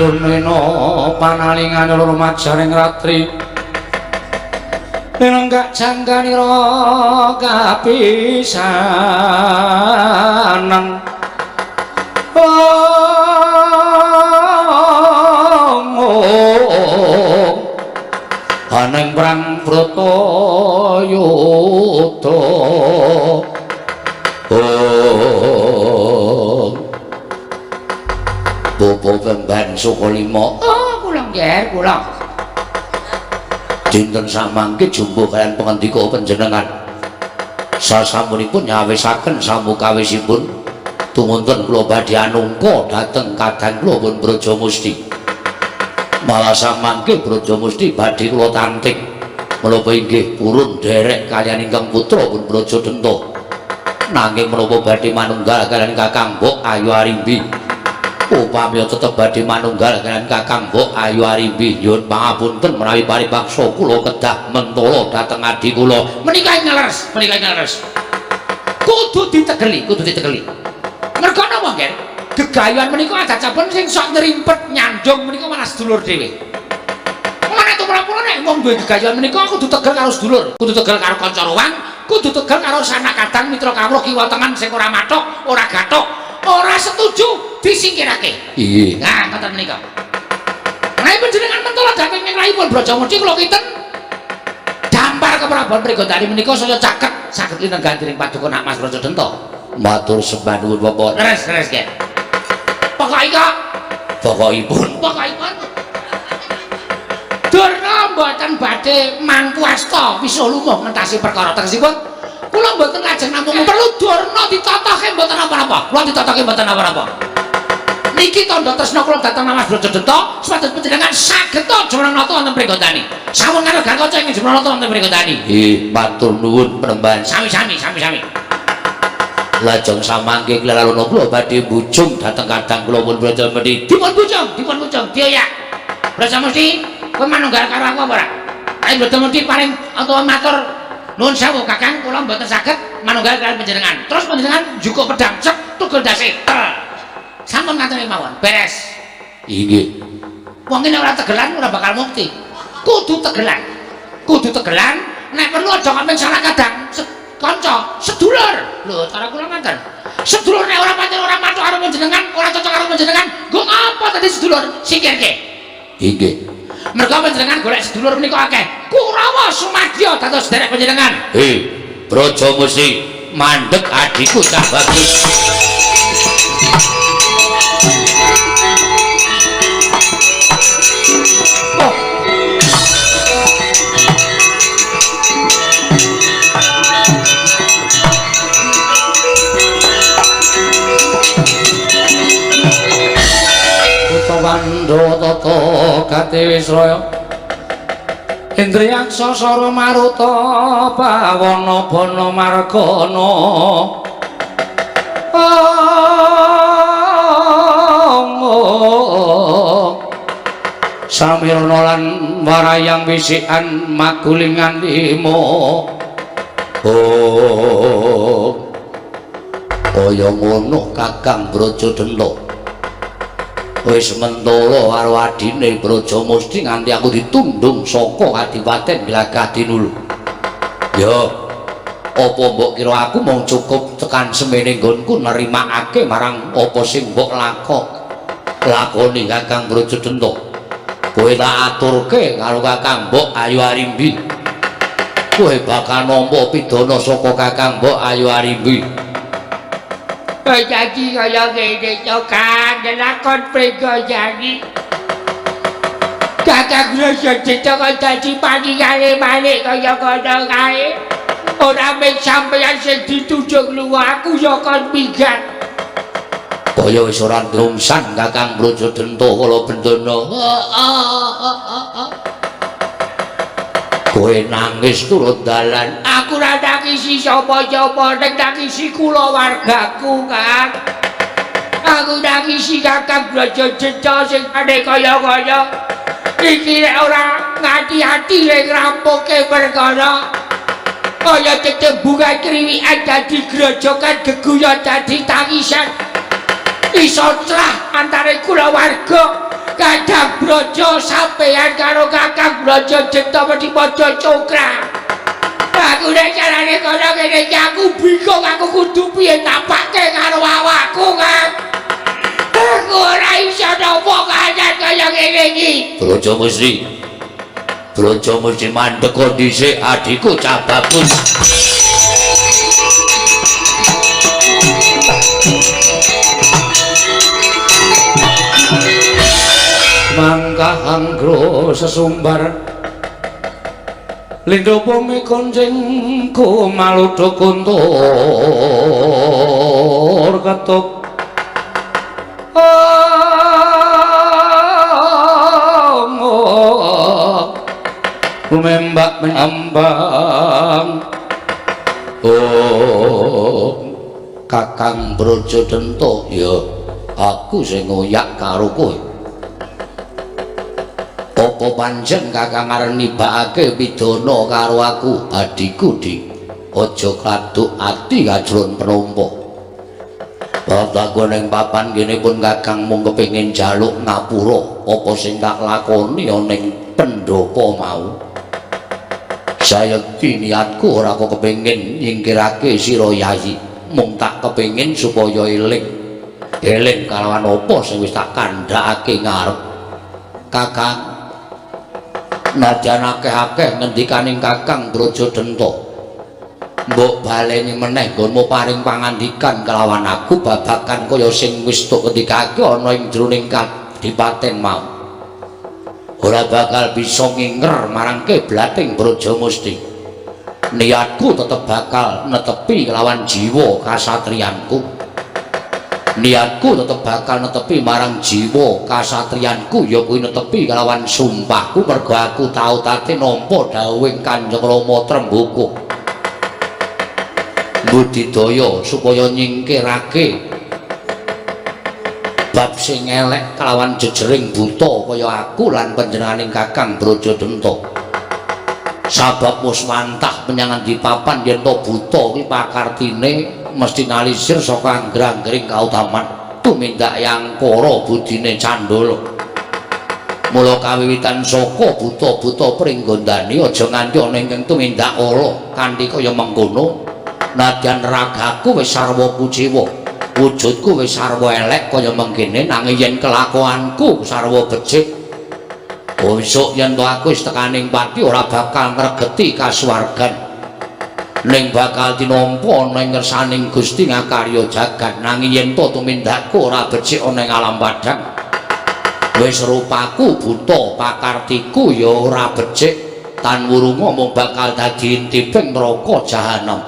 Turnena panalingan loro majaring ratri nenggak jangganira kapisanan. Aneng perang Bratayuda. Bapak Bemban Sukalima. Oh, kula nggih, kula. Dinten samangke jumbuh kaliyan pangandika panjenengan. Sasampunipun nyawisaken samukawisipun tumunten kula badhe anungka dhateng kadang kula pun Brajamusti. Malah samangke Brajamusti badhe kula tanting menapa inggih purun derek kaliyan ingkang putra pun Brajadenta. Nanging menapa badhe manunggal kaliyan Kakang Mbok Ayu Arimbi. Upami tetep badhe manunggal kaliyan Kakang Mbok Ayu Arimbi, nyuwun pangapunten menawi paribaksa kula kedah mentala dhateng adi kula. Menika ingkang leres, menika ingkang leres. Kudu ditegeli, kudu ditegeli. Merga napa, Nggih? Gegayuhan menika adat-adat sing sok nyerimpet nyandung menika malah sedulur dhewe. Mulane tumrap-tumrap nek wong duwe gegayuhan menika kudu tegel karo sedulur, kudu tegel karo kanca ruwang, kudu tegel karo sanak kadang mitra kawruh kiwa tengen sing ora mathuk, ora gathuk, ora setuju disingkirake. Iya. Nah, ngoten menika. Menawi panjenengan mentala dhateng ing rahipun Brajamusti kula kinten dampar keprabon Pringgondani menika saya caket saged linenggan dening paduka Nak Mas Brajadenta. Matur sembah nuwun Bapak. Leres, leres nggih. Pokoke pokokipun pokokipun Durna mboten badhe mangku asta wisuh lumuh ngentasi perkara tegesipun kula mboten lajeng namung perlu Durna ditatohke mboten napa-napa. Kula ditatohke mboten napa-napa. Niki tandha tresna kula dhateng Mas Brajadenta supados panjenengan saged jumeneng nata wonten Pringgondani. Sampun karo Gatot ing jumeneng nata wonten Pringgondani. Nggih, matur nuwun Panembahan. Sami-sami, sami-sami. Lajeng samangke kula kula badhe bujung dhateng kadang kula pun Brajamusti. Dipun bujung, dipun bujung, dioyak. Brajamusti, kowe manunggal karo aku apa ora? Ayo Brajamusti paring utawa matur nuwun sewu Kakang, kula mboten saged manunggal kaliyan panjenengan. Terus panjenengan njukuk pedhang cek tugel dase. Sampun ngaten mawon, beres. Inggih. Wong nek ora tegelan ora bakal mukti. Kudu tegelan. Kudu tegelan, nek perlu aja kok salah kadang. Kanca, sedulur. Lho, cara kula ngaten. Sedulur nek ora pancen ora mathuk karo panjenengan, ora cocok karo panjenengan, nggo ngapa dadi sedulur? Singkirke. Inggih. Mergo panjenengan golek sedulur menika akeh. Kurawa sumadya dados derek panjenengan. Hei, Brajamusti, mandeg adhiku cah bagus. Oh. Kutawandha tata katiwisraya Indriyaksa sara maruta pawana bana margana. Samirana lan warayang wisikan magulingan lima. Oh, kaya ngono Kakang Brajadenta. Wis mentala karo adine Brajamusti nganti aku ditundung saka Kadipaten Glagah Tinulu. Ya, apa mbok kira aku mung cukup tekan semene nggonku nerimakake marang apa sing mbok lakoni Kakang Brajadenta. Kowe tak aturke karo Kakang Mbok Ayu Arimbi. Kowe bakal nampa pidana saka Kakang Mbok Ayu Arimbi. Dadi kaya ngene to Kang, lakon Pringgondani. Kakang Brajadenta kok dadi paningale malik kaya ngono kae. Ora mung sampeyan sing ditundung lunga, aku ya kon minggat. Kaya wis ora ndrungsan Kakang Brajadenta kala bendana. Kowe nangis turut dalan. Aku ora nangisi sapa-sapa, ning nangisi kulawargaku, Kang. Aku nangisi Kakang Brajadenta sing ane kaya-kaya. Iki nek ora ngati-ati le ngrampuke perkara. Kaya tetembungan kriwikan dadi grojokan geguyon dadi tangisan. Iso trah antare kulawarga. Kadang Braja sampeyan karo Kakang Braja Jenta mesti padha congkrah. Aku nek carane kono kene iki aku bingung, aku kudu piye napake karo awakku, Kang. Aku ora iso nampa kahanan kaya ngene iki. Braja Mesti. Braja Mesti mandek dhisik adhiku Cah Bagus. Mangkah anggro sesumbar lindho bumi koncing kumaludha kuntur ketuk lumembak mengambang. Oh Kakang Braja Denta, ya aku sing ngoyak karo kowe. Apa pancen Kakang arep nibakake pidana karo aku, adhiku Dik? Aja kladuk ati kajron penampa. Aku ning papan kene pun Kakang mung kepengin njaluk ngapura apa sing tak lakoni ana ning pendhapa mau. Sayekti niatku ora kok kepengin nyingkirake sira Yayi, mung tak kepengin supaya eling. Eling kalawan apa sing wis tak kandhakake ngarep. Kakang, nadyan akeh-akeh ngendikaning Kakang Braja Denta, mbok baleni meneh nggonmu paring pangandikan kelawan aku babagan kaya sing wis tok ngendikake ana ing jroning kadipaten mau. Ora bakal bisa nginger marang kiblating Braja Musti. Niatku tetep bakal netepi kelawan jiwa kasatriyanku. Niatku tetep bakal netepi marang jiwa kasatriyanku, ya kuwi netepi kelawan sumpahku mergo aku tau tate nampa dawuhing Kanjeng Rama Tremboko. Budidaya supaya nyingkirake bab sing elek kelawan jejering buta kaya aku lan panjenenganing Kakang Braja Denta. Sabab wis wantah menyang endi papan yen to buta kuwi pakartine mesti nalisir saka angger-anggering kautaman tumindak yang kara budine candala. Mula kawiwitan saka buta-buta pringgondani aja nganti ana ingkang tumindak ala kanthi kaya mengkono. Nadyan ragaku wis sarwa kuciwa, wujudku wis sarwa elek kaya mengkene, nanging yen kelakuanku sarwa becik, besok yen to aku wis tekaning pati ora bakal ngregeti kasuwargan, ning bakal tinampa ana ing ngersaning Gusti ngakarya jagat. Nanging yen to tumindakku ora becik ana ing alam padhang, wis rupaku buta, pakartiku ya ora becik, tan wurunga mung bakal dadi intiping neraka jahanam.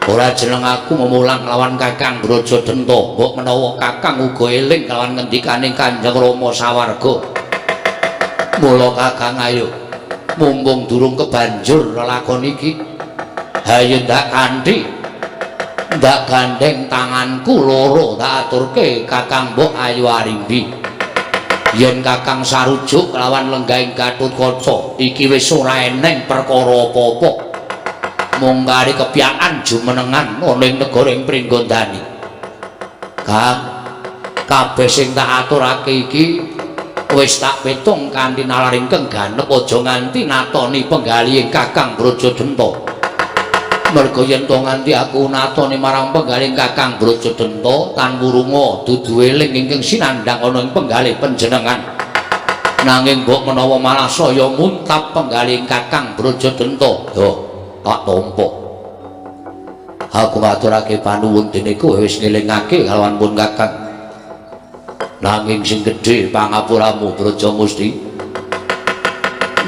Ora jeneng aku memulang lawan Kakang Braja Denta, mbok menawa Kakang uga eling kalawan ngendikane Kanjeng Rama sawarga. Mula Kakang ayo, mumpung durung kebanjur lelakon iki, hayo ndak kanthi ndak gandeng tanganku loro tak aturke Kakang mbok ayo arimbi. Yen Kakang sarujuk lawan lenggahing Gatotkaca, iki wis ora eneng perkara apa-apa. Mung kari kepyakan jumenengan ana ing negara ing Pringgondani. Kang, kabeh sing tak aturake iki wis tak pitung kanthi nalar ingkang ganep, aja nganti natoni penggalihing Kakang Braja Denta. Merga yen to nganti aku natoni marang penggalihing Kakang Braja Denta tan wurunga dudu eling ingkang sinandhang ana ing penggalih panjenengan. Nanging mbok menawa malah saya muntap penggalihing Kakang Braja Denta. Yo, tak tampa. Aku ngaturake panuwun dene kowe wis ngelingake kalawan pun Kakang. Nanging sing gedhe pangapuramu Braja Musti.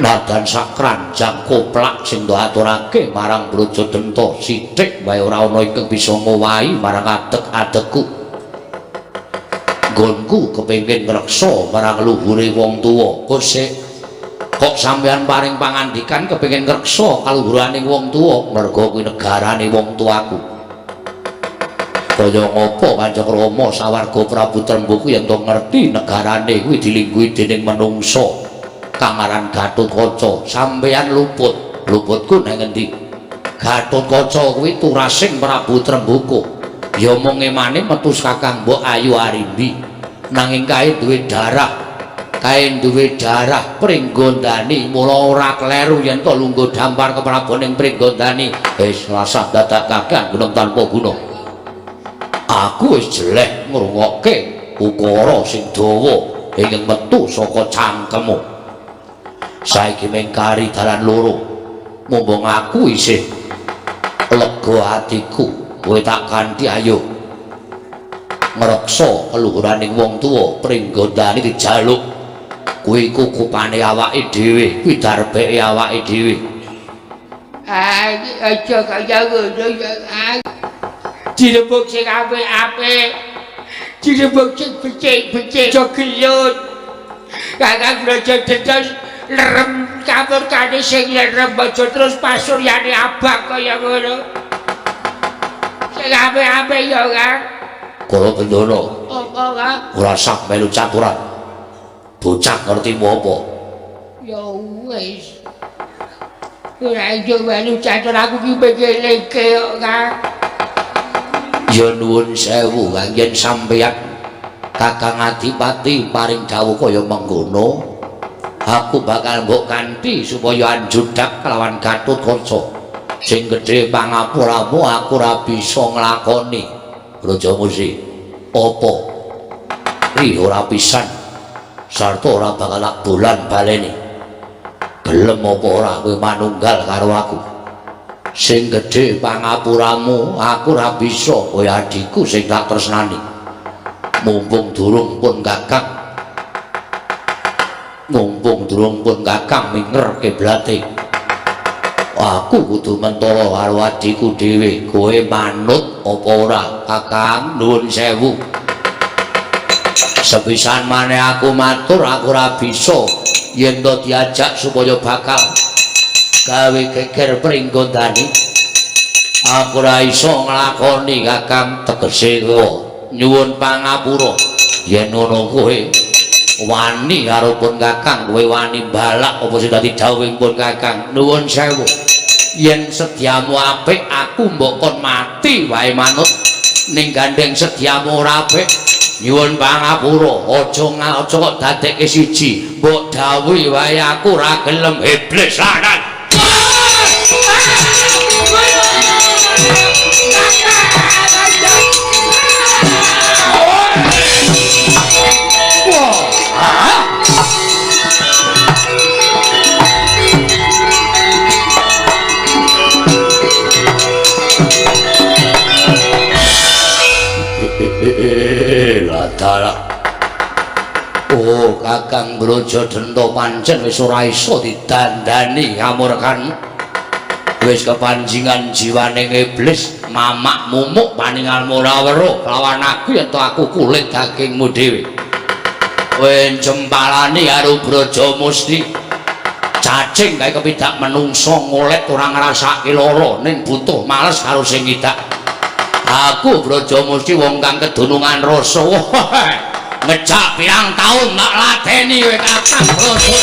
Nadan sak kranjang koplak sing mbok aturake marang Braja Denta sithik wae ora ana ingkang bisa ngowahi marang adeg-adegku. Nggonku kepengin ngreksa marang luhure wong tuwa. Kosek kok sampeyan paring pangandikan kepengin ngreksa kaluhurane wong tuwa, merga kuwi negarane wong tuaku. Kaya ngapa Kanjeng Rama sawarga Prabu Tremboko yen to ngerti negarane kuwi dilingguhi dening menungsa kang aran Gatotkaca. Sampeyan luput, luputku nang endi? Gatotkaca kuwi turasing Prabu Tremboko. Ya mung emane metu Kakang mbok ayu arimbi, nanging kae duwe darah Kae duwe darah Pringgondani, mula ora kleru yen to lungguh dampar keprabon ing Pringgondani. Wis rasah dadak kakean gunung tanpa guna. Aku wis jeleh ngrungokke ukara sing dawa ingkang metu saka cangkemmu. Saiki mengkari dalan loro. Mumpung aku isih lega atiku, kowe tak kanthi ayo ngreksa keluhuraning wong tuwa Pringgondani dijaluk. Kuwi kukupane awake dhewe, kuwi darbeke awake dhewe. Ah, aja kaya ngono ya. Dirembug sing apik-apik. Dirembug sing becik-becik, aja gelut. Kakang Braja lerem kamurkane sing lerem aja terus pasuryane abang kaya ngono. Sing apik-apik ya, Kang. Kala Bendana. Apa, Kang? Ora sah melu caturan. Bocah ngertimu apa? Ya wis. Ora iso melu catur aku ki pengeleke kok, Kang. Ya nuwun sewu Kang yen sampeyan Kakang Adipati paring dawuh kaya mengkono. Aku bakal mbok kanthi supaya anjudak kelawan Gatotkaca. Sing gedhe pangapuramu aku ora bisa nglakoni. Brajamusti, apa? Ri ora pisan. Sarta ora bakal tak bolan baleni. Gelem apa ora kowe manunggal karo aku? Sing gedhe pangapuramu aku ora bisa, kowe adhiku sing tak tresnani. Mumpung durung pun Kakang. Mumpung durung pun Kakang minger kiblate. Aku kudu mentala karo adhiku dhewe. Kowe manut apa ora, Kakang? Nuwun sewu. Sepisan maneh aku matur, aku ora bisa yen to diajak supaya bakal gawe geger Pringgondani. Aku ora iso nglakoni, Kakang. Tegese nyuwun pangapura. Yen ngono kowe wani karo pun Kakang, kowe wani balak apa sing dadi dawuhing pun Kakang. Nuwun sewu. Yen sedyamu apik, aku mbok kon mati wae manut. Ning gandeng sedyamu ora apik, nyuwun pangapura. Aja aja kok dadekke siji. Mbok dawuhi wae aku ora gelem. Iblis laknat. Lah. Oh, Kakang Brajadenta pancen wis ora iso didandani amurkan. Wis kepanjingan jiwane iblis, mamak mumuk paningalmu ora weruh lawan aku yen to aku kulit dagingmu dhewe. Kowe jempalani karo Brajamusti. Cacing kae kepidak menungso ngolet ora ngrasake lara ning butuh males karo sing ngidak. Aku Brajamusti wong kang kedunungan rasa. Ngejak pirang taun tak lateni kowe Kakang Braja.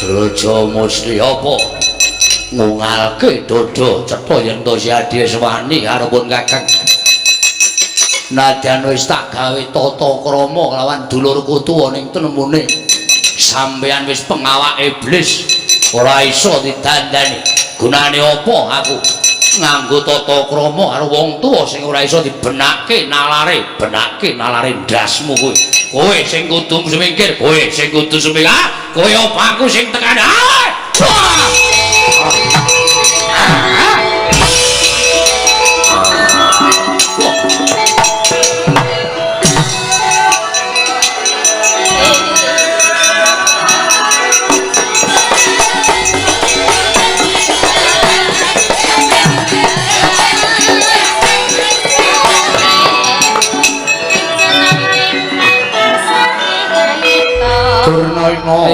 Brajamusti apa? Ngungalke dodo cetha yen to si adhi wis wani karo pun Kakang. Nadyan wis tak gawe tata krama kelawan dulurku tuwa ning tenemune sampeyan wis pengawak iblis, ora iso didandani. Gunane apa aku nganggo tata krama karo wong tuwa sing ora iso dibenake nalare, benake nalare ndasmu kowe. Kowe sing kudu sumingkir, kowe sing kudu sumingkir. Ah, kowe apa aku sing tekan? Ah!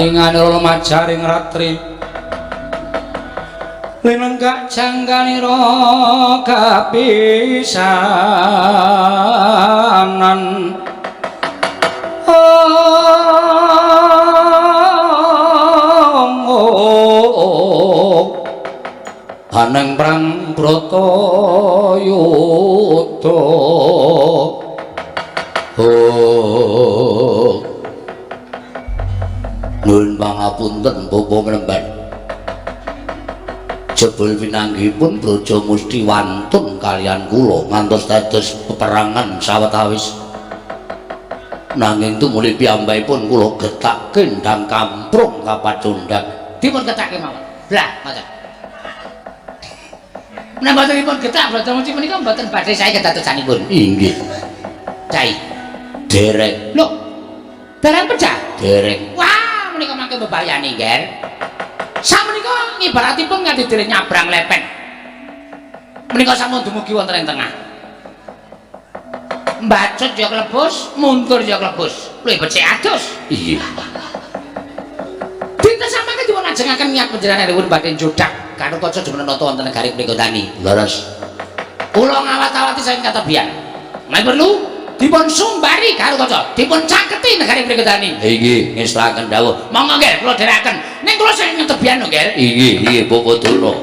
Ing anira lumajaring ratri linenggak jangkanira kapisanan Aneng prang Bratayuda. Oh. Nuwun pangapunten Bapak Mremban. Jebul pinanggihipun Braja Musti wantun kaliyan kula ngantos dados peperangan sawetawis. Nanging tumuli piyambakipun kula getak kendang kamprung kapacundhang. Dipun ketake mawon. Blah, ngoten. Menawi mboten dipun getak Braja Musti menika mboten badhe sae kedadosanipun. Inggih. Cai. Dereng. Lho. Dereng pecah? Dereng. Wah, menika mangke bebayani, Nger. Sakmenika ngibaratipun nganti dene nyabrang lepen. Menika sampun dumugi wonten ing tengah. Mbacut ya klebus, mundur ya klebus. Luwih becik adus. Iya. Dinten samangke dipun ajengaken niat panjenengan pun badhe njodak Gatotkaca jumeneng nata wonten negari Pringgondani. Leres. Kula ngawat-awati saking katebian. Menawi perlu dipun sumbari Gatotkaca, dipun caketi negari Pringgondani. Inggih, ngestakaken dawuh. Monggo nggih kula dherekaken. Ning kula saking ketebian lho, Nggih. Inggih, inggih Bapak Durna.